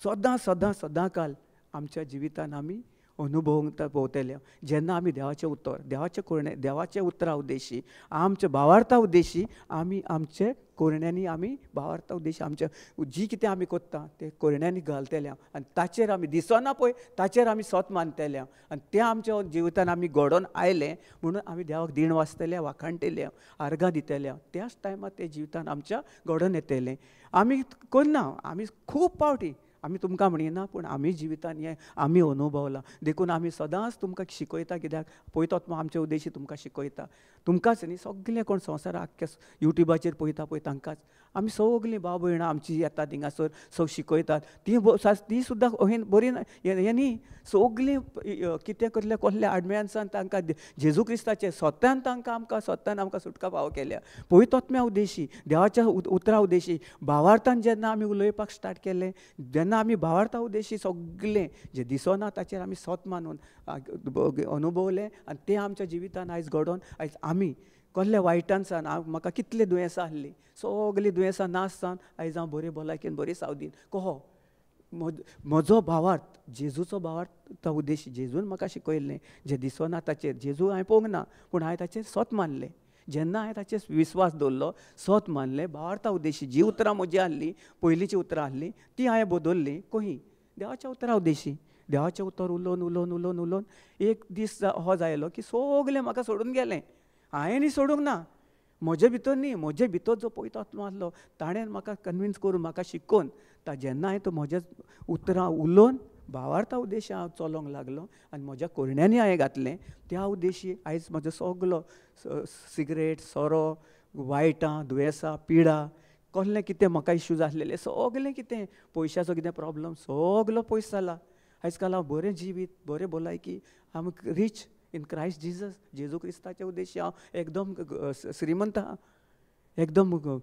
Speaker 1: सदां सदां सदां काल आमच्या जिवितान आमी अनुभवूंक भोवतले. जेन्ना आमी देवाचें उतर, देवाचें कोरणे, देवाचें उतरां उद्देशी, आमच्या भावार्था उद्देशी आमी आमचे कोरण्यांनी आमी भावार्था उद्देशी आमच्या जी कितें आमी कोत्ता ते कोरण्यांनी घालतले आनी ताचेर आमी दिसना पळय ताचेर आमी सोत मानतले आनी तें आमच्या जिवितान आमी घडोवन आयलें म्हणून आमी देवाक दीण वाचतले, वाखाणटले, आर्गां दितले. त्याच टायमार तें जिवितान आमच्या घडोवन येतलें. आमी करना, आमी खूब फावटी आमी तुमकां म्हणिना, पूण आमी जिवितान हें आमी अनुभवलां. देखून आमी सदांच तुमकां शिकयता, कित्याक पवित्र आत्मो आमचे उद्देशी तुमकां शिकयता. तुमकांच न्ही, सगळें कोण संवसार आख्ख्या युट्यूबाचेर पळयता पळय तांकांच आमी सगळीं भाव भयणां आमची येतात थिंगासर सग शिकयतात, ती ती सुद्दां अहें बरी हें न्ही, सगळीं कितें कसले कसले आडम्यानसान तांकां जेजू क्रिस्ताचें सत्यान तांकां आमकां सत्यान आमकां सुटका फावो केल्या. पवित्र आत्म्या उद्देशी, देवाच्या उतरा उद्देशी भावार्थान जेन्ना आमी उलोवपाक स्टार्ट केलें, जेन्ना आमी भावार्था उद्देशी सगळें जें दिसना ताचेर आमी सोत मानून अनुभवलें आनी तें आमच्या जिवितान आयज घडोवन आयज आमी कसल्या वायटानसान, हांव म्हाका कितलीं दुयेंसां आसलीं, सगळीं दुयेंसां नाश जावन आयज हांव बरी भलायकेन बरी सावदीन. कहो म्हजो भावार्थ, जेजूचो भावार्थ तो उद्देश जेजून म्हाका शिकयल्लें, जें दिसना ताचेर जेजू हांवें पळोवंक ना, पूण हांवें ताचेर सोत मानलें. जेन्ना हांवें ताचेर विस्वास दवरलो, सोत मानलें, भावार्था उद्देशी जी उतरां म्हजी आसलीं, पयलींची उतरां आसलीं ती हांवें बदल्लीं कही देवाच्या उतरां उद्देशी. देवाचें उतर उलोवन उलोवन उलोवन उलोवन एक दीस हो जायलो की सगळें म्हाका सोडून गेलें. हांवें सोडूंक ना, म्हजे भितर न्ही, म्हजे भितर जो पवित्र आत्मो आसलो ताणें म्हाका कन्विन्स करून म्हाका शिकोवन जेन्ना हांवें तो म्हज्या उतरां उलोवन भावार्था उद्देशी हांव चलोवंक लागलो आनी म्हज्या कोरण्यांनी हांवें घातलें त्या उद्देशी आयज म्हजो सगलो सिगरेट, सोरो, वायटां, दुयेंसां, पिडा, कसलें कितें म्हाका इश्यूज आसलेले सगलें कितें, पयशाचो कितें प्रोब्लम सगलो पयस जाला. आयज काल हांव बरें जिवीत, बरें भलायकी, I am rich in Christ Jesus. जेजू क्रिस्ताचे उद्देशी हांव एकदम श्रीमंत आहा. एकदम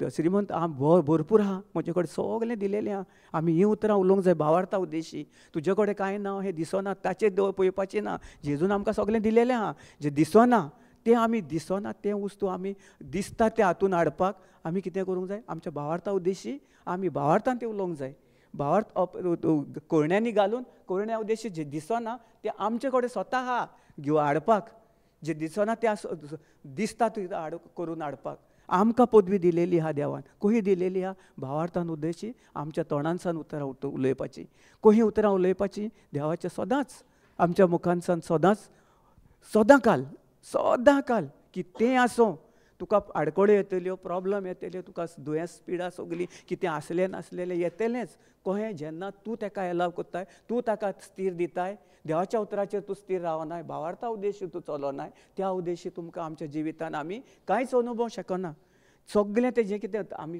Speaker 1: श्रीमंत आहा, भरपूर आहा, म्हजे कडेन सगळें दिलेलें आहा. आमी हीं उतरां उलोवंक जाय भावार्था उद्देशी. तुजे कडेन कांय ना हें दिसना, ताचेर पळोवपाचें ना. जेजून आमकां सगळें दिलेलें आहा, जें दिसना तें आमी दिसना तें वस्तू आमी दिसता तें हातून हाडपाक आमी कितें करूंक जाय, आमच्या भावार्था उद्देशी आमी भावार्थान तें उलोवंक जाय. भावार्थ कोरण्यांनी घालून कोरण्या उद्देशी जें दिसना तें आमचे कडेन स्वता आहा घेवन हाडपाक, जें दिसना तें दिसता तें हाड करून हाडपाक आमकां पदवी दिलेली आहा देवान. कही दिलेली आहा भावार्थान उद्देशी आमच्या तोंडानसान उतरां उलोवपाची, कही उतरां उलोवपाची देवाचें सदांच आमच्या मुखानसान सदांच सदांकाल सदांकाल कितेंय आसूं, तुका आडखळ्यो येतल्यो, प्रोब्लम येतल्यो, तुका दुयेंस पिडा सगळीं कितें आसलें नासलेलें येतलेंच. कहें जेन्ना तूं तेका एलाव करताय, तूं ताका स्थीर दिताय, देवाच्या उतराचेर तूं स्थीर रावनाय, भावार्था उद्देशी तूं चलोनाय, त्या उद्देशी तुमकां आमच्या जिवितान आमी कांयच अनुभव शकना. सगळें तें जें कितें आमी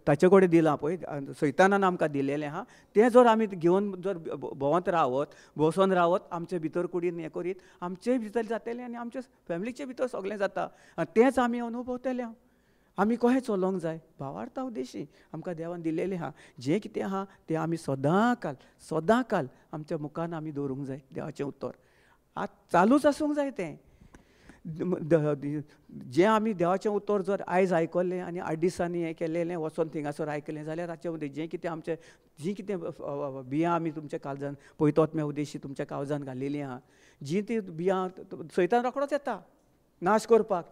Speaker 1: ताचे कडेन दिलां पळय, सैतानान आमकां दिलेलें आहा, तें जर आमी घेवन जर भोंवत रावत, बसोन रावत, आमचे भितर कुडीन हें करीत आमचे भितर जातलें आनी आमचे फॅमिलीचे भितर सगळें जाता आनी तेंच आमी अनुभवतले. आमी कशें चलोवंक जाय भावार्था उद्देशी आमकां देवान दिलेलें आहा, जें कितें आहा तें आमी सदांकाल सदांकाल आमच्या मुखान आमी दवरूंक जाय. देवाचें उतर आतां चालूच आसूंक जाय. तें जें आमी देवाचें उतर जर आयज आयकलें आनी 8 दिसांनी हें केलेलें वचोन थिंगासर आयकलें जाल्यार ताचे उद्देश जें कितें आमचें जीं कितें बियां आमी तुमच्या काळजान पयतोत्म्या उद्देशी तुमच्या काळजान घालिल्लीं आहा, जीं ती बियां सैतान रोखडोच येता नाश करपाक.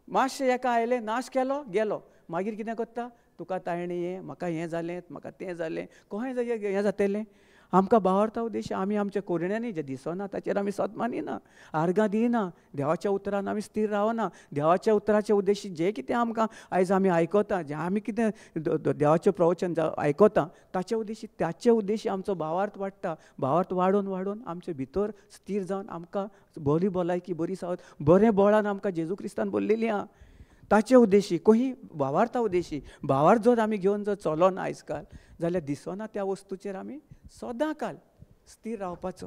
Speaker 1: मातशें एका आयलें नाश केलो गेलो, मागीर कितें करता, तुका ताणें हें म्हाका हें जालें म्हाका तें जालें, कहें हें जातलें. आमकां भावार्था उद्देश आमी आमच्या कोरण्यांनी जें दिसना ताचेर आमी सत मानिना, आर्गां दिना, देवाच्या उतरान आमी स्थीर रावना. देवाच्या उतराचे उद्देशी जें कितें आमकां आयज आमी आयकता, जें आमी कितें देवाचें प्रवचन आयकता ताचे उद्देशी ताचे उद्देशी आमचो भावार्थ वाडटा. भावार्थ वाडोवन वाडोवन आमचे भितर स्थीर जावन आमकां बरी भलायकी बरी सावत बरें बळान आमकां जेजू क्रिस्तान बोल्लेली आहा. ताचे उद्देशी कही भावार्था उद्देशी भावार्थ जर आमी घेवन जर चलोना आयज काल जाल्यार दिसना त्या वस्तूचेर आमी सदांकाल स्थीर रावपाचो.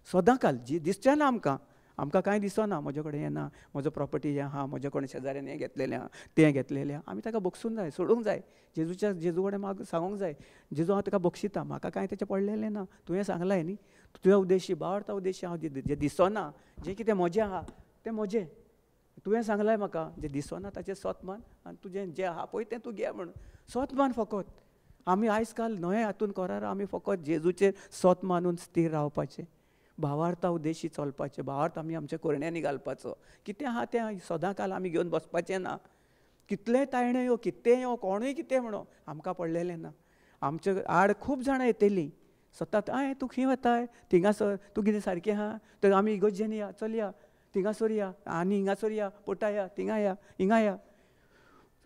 Speaker 1: सदांकाल जी दिसचें ना आमकां, आमकां कांय दिसना, म्हजे कडेन हें ना, म्हजो प्रॉपर्टी हें आहा, म्हजे कडेन शेजाऱ्यान हें घेतलेलें आहा, तें घेतलेलें आहा, आमी ताका बक्षूंक जाय, सोडूंक जाय. जेजूच्या जेजू कडेन माग सांगूंक जाय, जेजू हांव ताका बक्षिता, म्हाका कांय तेचें पडलेलें ना, तुवें सांगलां न्ही, तुज्या उद्देशी भावार्था उद्देशी हांव जें दिसना जें कितें म्हजें आहा तें म्हजें, तुवें सांगलां म्हाका जें दिसना ताचें सत मान आनी तुजें जें आहा पळय तें तूं घे म्हणून सत मान. फकत आमी आयज काल न्हय हातून करार आमी फकत जेजूचेर सत मानून स्थीर रावपाचें, भावार्था उद्देशी चलपाचें, भावार्थ आमी आमच्या कोरण्यांनी घालपाचो. कितें आहा तें सदांकाल आमी घेवन बसपाचें ना. कितलेंय तायणें यो, कितेंय यो, कोणूय कितें म्हणो आमकां पडलेलें ना. आमचे आड खूब जाणां येतलीं सतत, I तूं खंय वताय, थिंगासर तूं कितें सारकें आहा, तर आमी इगर्जेन या, चलया थिंगासर या, आनी हिंगासर या, पोटा या, थिंगा या, हिंगा या,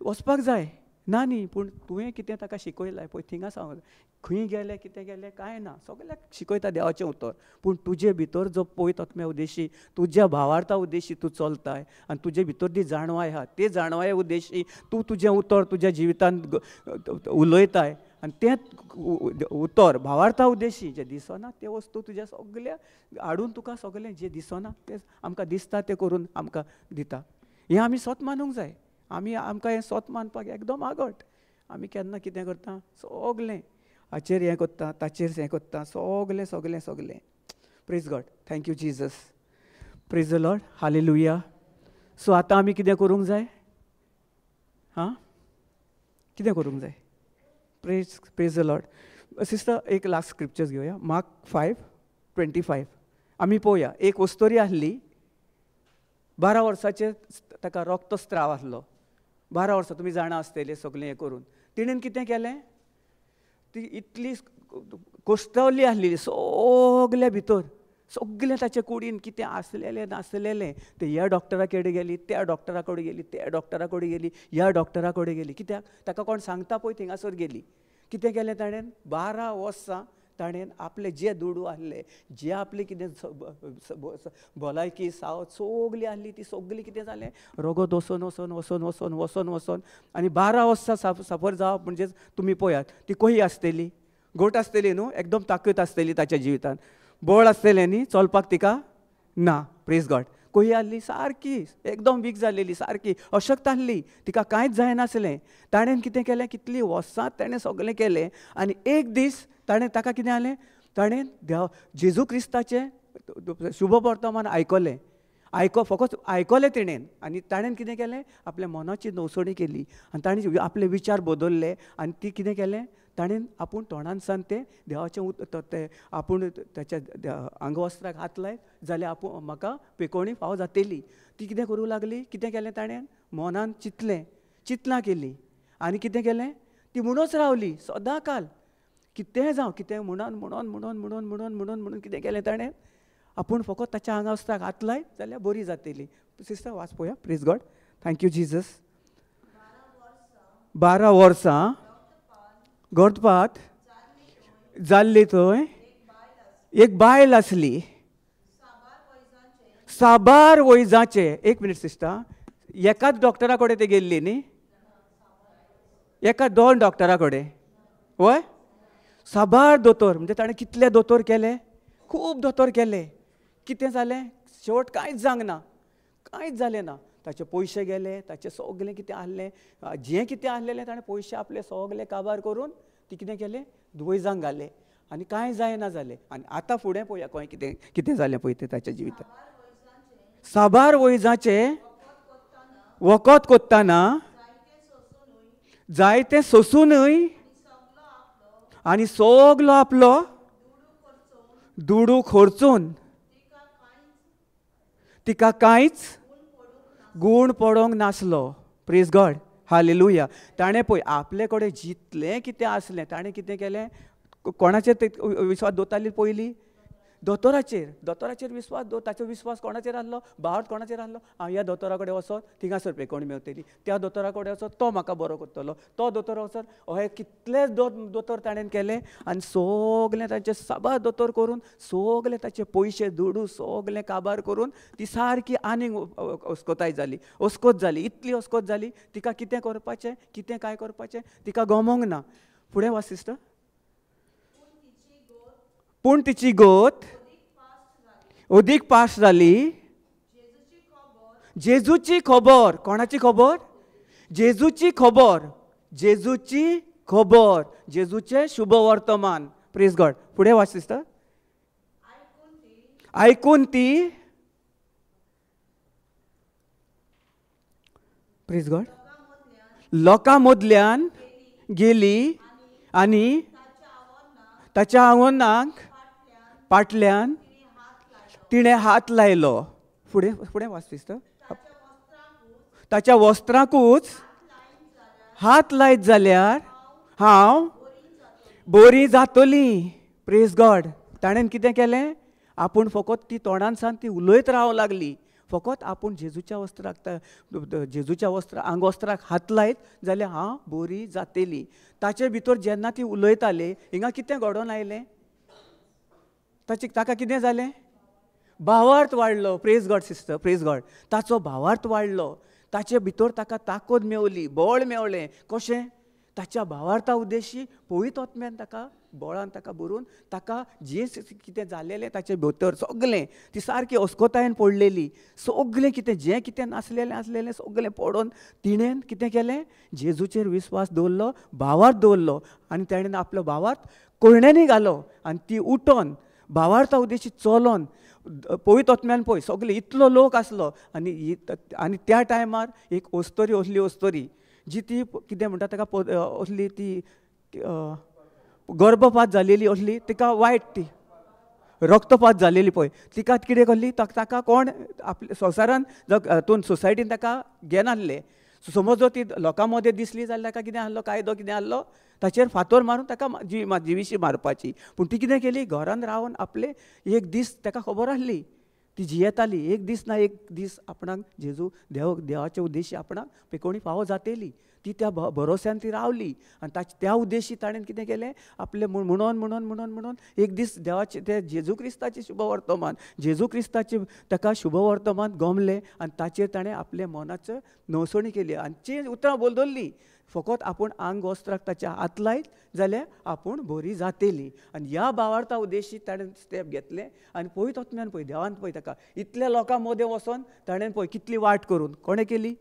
Speaker 1: वचपाक जाय ना न्ही. पूण तुवें कितें ताका शिकयलां पळय थिंगा सांग, खंय गेलें कितें गेलें कांय ना, सगळ्याक शिकयता देवाचें उतर. पूण तुजे भितर जो पळयत आत्म्या उद्देशी तुज्या भावार्था उद्देशी तूं चलताय आनी तुजे भितर ती जाणवाय आहा, ते जाणवाये उद्देशी तूं तुजें उतर तुज्या जिवितान उलयताय आनी तें उतर भावार्था उद्देशी जें दिसना तें वस्तू तुज्या सगल्या हाडून तुका सगळें जें दिसना तें आमकां दिसता तें करून आमकां दिता. हें आमी सत मानूंक जाय. आमी आमकां हें सत मानपाक एकदम आगट. आमी केन्ना कितें करता, सगलें हाचेर हें करता, ताचेर हें करता, सगलें सगलें सगलें. Praise God, thank you Jesus, praise the Lord, hallelujah. So आतां आमी कितें करूंक जाय, हां कितें करूंक जाय? Praise praise the Lord. Sister एक लास्ट स्क्रिप्चर्स घेवया, मार्क 5:25. आमी पळोवया. एक वस्तोरी आसली, 12 वर्साचेर ताका रक्तस्त्राव आसलो. 12 वर्सां तुमी जाणा आसतले सगळें हें करून. तिणेन कितें केलें, ती इतली कोश्टवली आसलेली सगल्या भितर, सगळें ताचे कुडीन कितें आसलेलें नासलेलें तें ह्या डॉक्टरा कडेन गेली, त्या डॉक्टरा कडेन गेली, त्या डॉक्टरा कडेन गेली, ह्या डॉक्टरा कडेन गेली. कित्याक ताका कोण सांगता पळय थिंगासर गेली. कितें केलें ताणें, 12 वर्सां ताणें आपले जे दुडू आसले, जे आपले कितें भलायकी सावत सगली आसली ती सगली कितें जालें, रगत वचोन वचोन वचोन वचोन वचोन वचोन आनी 12 वर्सां साफर जावप म्हणजे तुमी पळयात ती कही आसतली, घट आसतली न्हू, एकदम ताकद आसतली ताच्या जिवितान, बळ आसतलें न्ही चलपाक तिका ना. Praise God. कोही आहली सारकी एकदम वीक जालेली, सारकी अशक्त आहली, तिका कांयच जायनासलें. ताणें कितें केलें, कितलीं वर्सां ताणें सगळें केलें आनी एक दीस ताणें ताका कितें जालें, ताणें देव जेजू क्रिस्ताचें शुभ वर्तमान आयकलें, फकत आयकलें तिणें आनी ताणें कितें केलें, आपल्या मनाची नवसणी केली आनी ताणें आपले विचार बदलले आनी ती कितें केलें, ताणें आपूण तोंडान तें देवाचें तें आपूण ताच्या आंगवस्त्राक हात लायत जाल्यार आपूण म्हाका पेकोवणी फावो जातली. ती कितें करूं लागली, कितें केलें ताणें, मनान चिंतलें, चिंतनां केली आनी कितें केलें, ती म्हणूच रावली सदां काल, कितेंय जावं कितें म्हणून म्हणून म्हणून म्हणून म्हणून म्हणून म्हणून कितें केलें ताणें, आपूण फकत ताच्या आंगवस्त्राक हात लायत जाल्यार बरी जातली. सिस्टर वाच पळोवया. Praise God, thank you Jesus. 12 वर्सां गर्भपात जाल्ली थंय एक बायल आसली, साबार वैजाचे. एक मिनीट सिस्टर, एकाच डॉक्टरा कडेन ते गेल्ली न्ही, एका दोन डॉक्टरा कडेन, वय साबार दोतोर, म्हणजे ताणें कितले दोतोर केले, खूब दोतोर केले. कितें जालें शेवट, कांयच जावंक ना, कांयच जालें ना. ताचे पयशे गेले, ताचें सगळें कितें आहलें, जें कितें आहलेलें ताणें पयशे आपले सगळे काबार करून ती कितें केलें, वैजांक घाले आनी कांय जायना जालें. आनी आतां फुडें पळोवया खंय कितें कितें जालें पळय तें ताच्या जिवितांत. साबार वैजाचें वखद कोत्ताना जायतें सोंसुनूय आनी सगलो आपलो दुडू खर्चून तिका कांयच गूण पडोंक नासलो. Praise God, hallelujah. ताणें पळय आपले कडेन जितलें कितें आसलें ताणें कितें केलें, कोणाचेर ते विस्वास दवरताली पयलीं, दोतोराचेर, दोतोराचेर विस्वास दवर, ताचो विस्वास कोणाचेर आहलो, भावार्थ कोणाचेर आहलो, हांव ह्या दोतोरा कडेन वचत थिंगासर पेकोवणी मेवतली, त्या दोतोरा कडेन वचत तो म्हाका बरो करतलो, तो दोतोर वचत, अहे कितले दोतोर ताणें केले आनी सगळें तांचे साबार दोतोर करून सगळे ताचे पयशे दुडू सगळें काबार करून ती सारकी आनीक अस्कोताय जाली, अस्कोत जाली, इतली अस्कोत जाली तिका कितें करपाचें कितें काय करपाचें तिका गमोंक ना. फुडें वाच सिस्टर. पूण तिची गोत अदीक पास जाली, जेजूची खबर, कोणाची खबर, जेजूची खबर, जेजूची खबर, जेजूचें शुभ वर्तमान. प्रेज गॉड. फुडें वाच सिस्टर. आयकून ती, प्रेज गॉड, लोकां मदल्यान गेली आनी ताच्या आंगोनाक पाटल्यान तिणें हात लायलो. फुडें फुडें वाच सिस्टर. ताच्या वस्त्राकूच हात लायत जाल्यार हांव बरी जातली. प्रेज गॉड. ताणें कितें केलें, आपूण फकत ती तोंडान सान ती उलयत रावंक लागली, फकत आपूण जेजूच्या वस्त्राक, जेजूच्या वस्त्र आंगवस्त्राक हात लायत जाल्यार हांव बरी जातली. ताचे भितर जेन्ना ती उलयताली हिंगा कितें घडोवन आयलें, ताचे ताका कितें जालें, भावार्थ वाडलो. Praise God sister, praise God. ताचो भावार्थ वाडलो, ताचे भितर ताका ताकद मेवली, बळ मेवलें. कशें, ताच्या भावार्था उद्देशी पवित्र आत्म्यान ताका बळान ताका भरून ताका जें कितें जालेलें ताचे भितर सगळें ती सारकी अस्कोतायेन पडलेली, सगळें कितें जें कितें नासलेलें आसलेलें सगळें पडोवन तिणें कितें केलें, जेजूचेर विस्वास दवरलो, भावार्थ दवरलो आनी ताणें आपलो भावार्थ कोयण्यांनी घालो आनी ती उठोन भावार्था उद्देशी चलोन पवित्र आत्म्यान पळय सगळे इतलो लोक आसलो आनी आनी त्या टायमार एक अस्तोरी असली अस्तोरी जी ती कितें म्हणटा ताका असली ती गर्भपात जालेली असली तिका वायट ती रक्तपात जालेली पळय तिका कितें करली, ताका कोण आपल्या संवसारान हातून सोसायटीन ताका घेनासले. समज जर ती लोकां मदें दिसली जाल्यार ताका कितें आहलो कायदो कितें आहलो ताचेर फातोर मारून ताका जिविशी मारपाची. पूण ती कितें केली, घरान रावन आपले एक दीस ताका खबर आहली ती जियेताली, एक दीस ना एक दीस आपणाक जेजू देव देवाचे उद्देशी आपणाक पेकोवणी फावो जातली, ती त्या भरोश्यान ती रावली आनी ताचे त्या उद्देशी ताणें कितें केलें, आपलें म्हणून म्हणून म्हणून म्हणून एक दीस देवाचे ते जेजू क्रिस्ताचें शुभ वर्तमान, जेजू क्रिस्ताचें ताका शुभ वर्तमान गमलें आनी ताचेर ताणें आपल्या मनाचो नवसणी केली आनी ती उतरां बदल्लीं. फकत आपूण आंग वस्त्राक ताच्या हात लायत जाल्यार आपूण बरी जातली. आनी ह्या भावार्था उद्देशी ताणें स्टेप घेतलें आनी पवित्र आत्म्यान पळय देवान पळय ताका इतल्या लोकां मदें वचोन ताणें पळय कितली वाट करून कोणें केली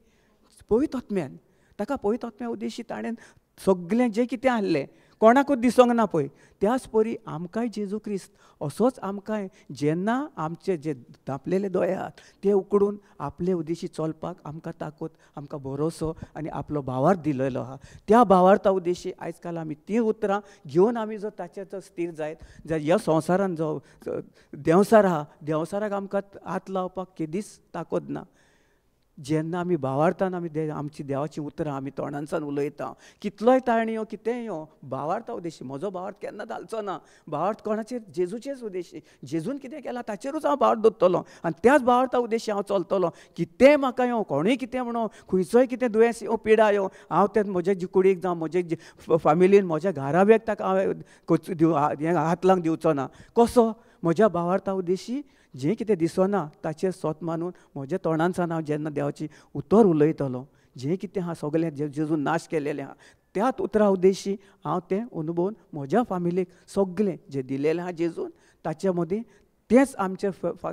Speaker 1: पवित्र आत्म्यान. ताका पवित्र आत्म्या उद्देशी ताणें सगळें जें कितें आहलें कोणाकूच दिसोंक ना पळय. त्याच परी आमकांय जेजू क्रिस्त असोच आमकांय जेन्ना आमचे जे धांपलेले दोळे आहात ते उकडून आपले उद्देशी चलपाक आमकां ताकद आमकां भरोसो आनी आपलो भावार्थ दिलेलो आहा. त्या भावार्था उद्देशी आयज काल आमी तीं उतरां घेवन आमी जर ताचेर जर स्थीर जायत जाल्यार ह्या संवसारान जो देंवसार आहा देंवसाराक आमकां हात लावपाक केदीच ताकद ना. जेन्ना आमी भावार्थान आमी आमची देवाची उतरां आमी तोंडांसान उलयता कितलोय ताण यो कितेंय यो भावार्था उद्देशी म्हजो भावार्थ केन्ना घालचो ना. भावार्थ कोणाचेर जेजूचेच उद्देशी जेजून कितें केलां ताचेरूच हांव भावार्थ दवरतलो आनी त्याच भावार्था उद्देशी हांव चलतलो. कितेंय म्हाका यो कोणूय कितें म्हणो खंयचोय कितें दुयेंस यो पिडा यो हांव तें म्हज्या कुडीक जावं म्हजे फामिलीन म्हज्या घराब्याक ताका हांव हात लावंक दिवचो ना. कसो म्हज्या भावार्था उद्देशी जें कितें दिसना ताचेर सोत मानून म्हज्या तोंडांसान हांव जेन्ना देवाची उतर उलयतलो जें कितें आहा सगळें जेजून नाश केलेलें आहा त्याच उतरा उद्देशी हांव तें अनुभवून म्हज्या फामिलीक सगळें जें दिलेलें आहा जेजून ताचे मदीं तेंच आमचे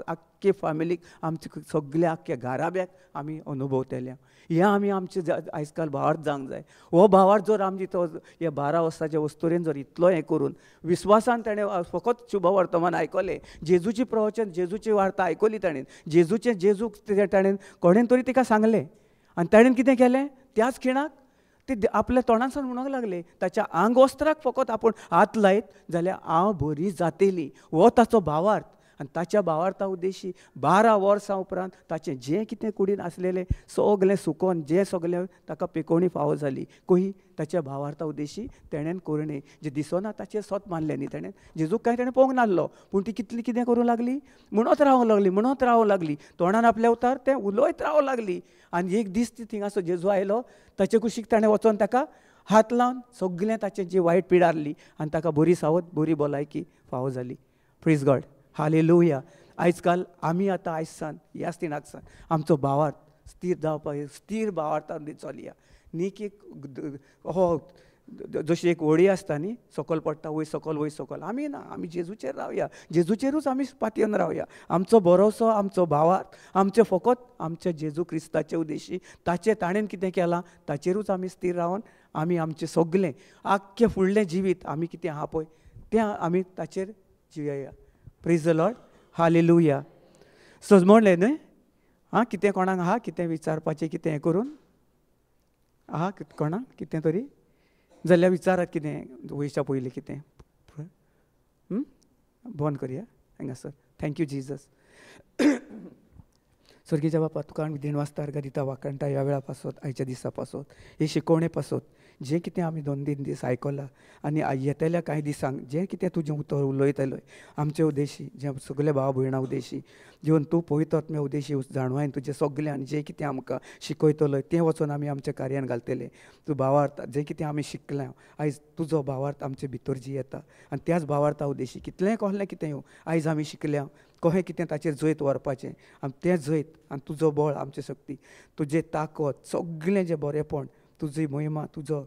Speaker 1: आख्खे फामिलीक आमचे सगल्या आख्ख्या घराब्याक आमी अनुभवतले. हें आमी आमचे आयज काल भावार्थ जावंक जाय. हो भावार्थ जर आमची तो ह्या 12 वर्साच्या वस्तुरेन जर इतलो हें करून विस्वासान ताणें फकत शुभ वर्तमान आयकलें जेजूची प्रवचन जेजूची वार्ता आयकली ताणें जेजूचें जेजूक ताणें कोणेन तरी तिका सांगलें आनी ताणें कितें केलें त्याच खिणाक ते आपल्या तोंडांसान म्हणूंक लागले ताच्या आंग वस्त्राक फकत आपूण हात लायत जाल्यार हांव बरी जातली. हो ताचो भावार्थ आनी ताच्या भावार्था उद्देशी 12 वर्सां उपरांत ताचें जें कितें कुडीन आसलेलें सगळें सुकोन जें सगळें ताका पिकोवणी फावो जाली कोही ताच्या भावार्था उद्देशी तेणेन करणे जें दिसना ताचेर सोत मानलें न्ही तेणें जेजूक कांय तेणें पळोवंक नासलो पूण ती कितली कितें करूंक लागली म्हणत रावंक लागली म्हणत रावंक लागली तोंडान आपल्या उतार तें उलयत रावंक लागली. आनी एक दीस ती थिंगासो जेजू आयलो ताचे कुशीक ताणें वचोन ताका हात लावन सगळें ताचें जी वायट पिडा आहली आनी ताका बरी सावत बरी भलायकी फावो जाली. Praise God hallelujah. आयज काल आमी आतां आयज सान ह्याच तिणाक सान आमचो भावार्थ स्थीर जावपाक स्थीर भावार्थान चलया न्ही की हो जशी एक होडी आसता न्ही सकयल पडटा वयर सकयल वयर सकयल आमी ना आमी जेजूचेर रावया जेजूचेरूच आमी पातयेवन रावया. आमचो भरोसो आमचो भावार्थ आमचें फकत आमच्या जेजू क्रिस्ताचे उद्देशी ताचें ताणें कितें केलां ताचेरूच आमी स्थीर रावन आमी आमचें सगळें आख्खें फुडलें जिवीत आमी कितें आहा पळय तें आमी ताचेर जियेया. Praise the Lord hallelujah. सजमणलें न्हय आं कितें कोणाक आहा कितें विचारपाचें कितें हें करून आहा कोणाक कितें तरी जाल्यार विचारात कितें वयच्या पयलीं कितें बंद करया हांगासर. Thank you Jesus. स्वर्गीच्या बापा तुका आमी दिणवासता अर्घां दिता वाखाणटा ह्या वेळा पासत आयच्या दिसा पासत हे शिकवणे पासत जें कितें आमी 2-3 दीस आयकलां आनी येतल्या कांय दिसांक जें कितें तुजें उतर उलयतलें आमचे उद्देशी जें सगळे भाव भयणां उद्देशी जेवन तूं पवित्र आत्म्या उद्देशी जाणवायन तुजें सगळें आनी जें कितें आमकां शिकयतलो तें वचोन आमी आमच्या कार्यान घालतले. तूं भावार्थ जें कितें आमी शिकलें आयज तुजो भावार्थ आमचे भितर जी येता आनी त्याच भावार्था उद्देशी कितलें कहलें कितें येवं आयज आमी शिकल्या कहें कितें ताचेर जैत व्हरपाचें आनी तें जैत आनी तुजो बळ आमची शक्ती तुजें ताकद सगळें जें बरेंपण तुजी महिमा तुजो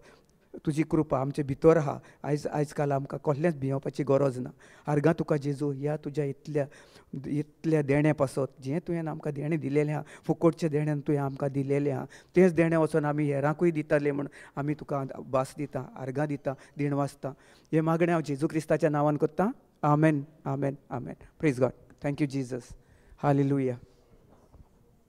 Speaker 1: तुजी कृपा आमचे भितर आहा. आयज आयज काल आमकां कसलेंच भियोवपाची गरज ना. आर्गां तुका जेजू ह्या तुज्या इतल्या इतल्या देणें पासत जें तुवें आमकां देणें दिलेलें आहा फुकटचें देणें तुवें आमकां दिलेलें आहा तेंच देणें वचोन आमी हेरांकूय दितले म्हूण आमी तुका भास दिता आर्गां दिता देण वाचता. हें मागणें हांव जेजू क्रिस्ताच्या नांवान करतां. आमेन आमेन आमेन. Praise God. Thank you Jesus. Hallelujah.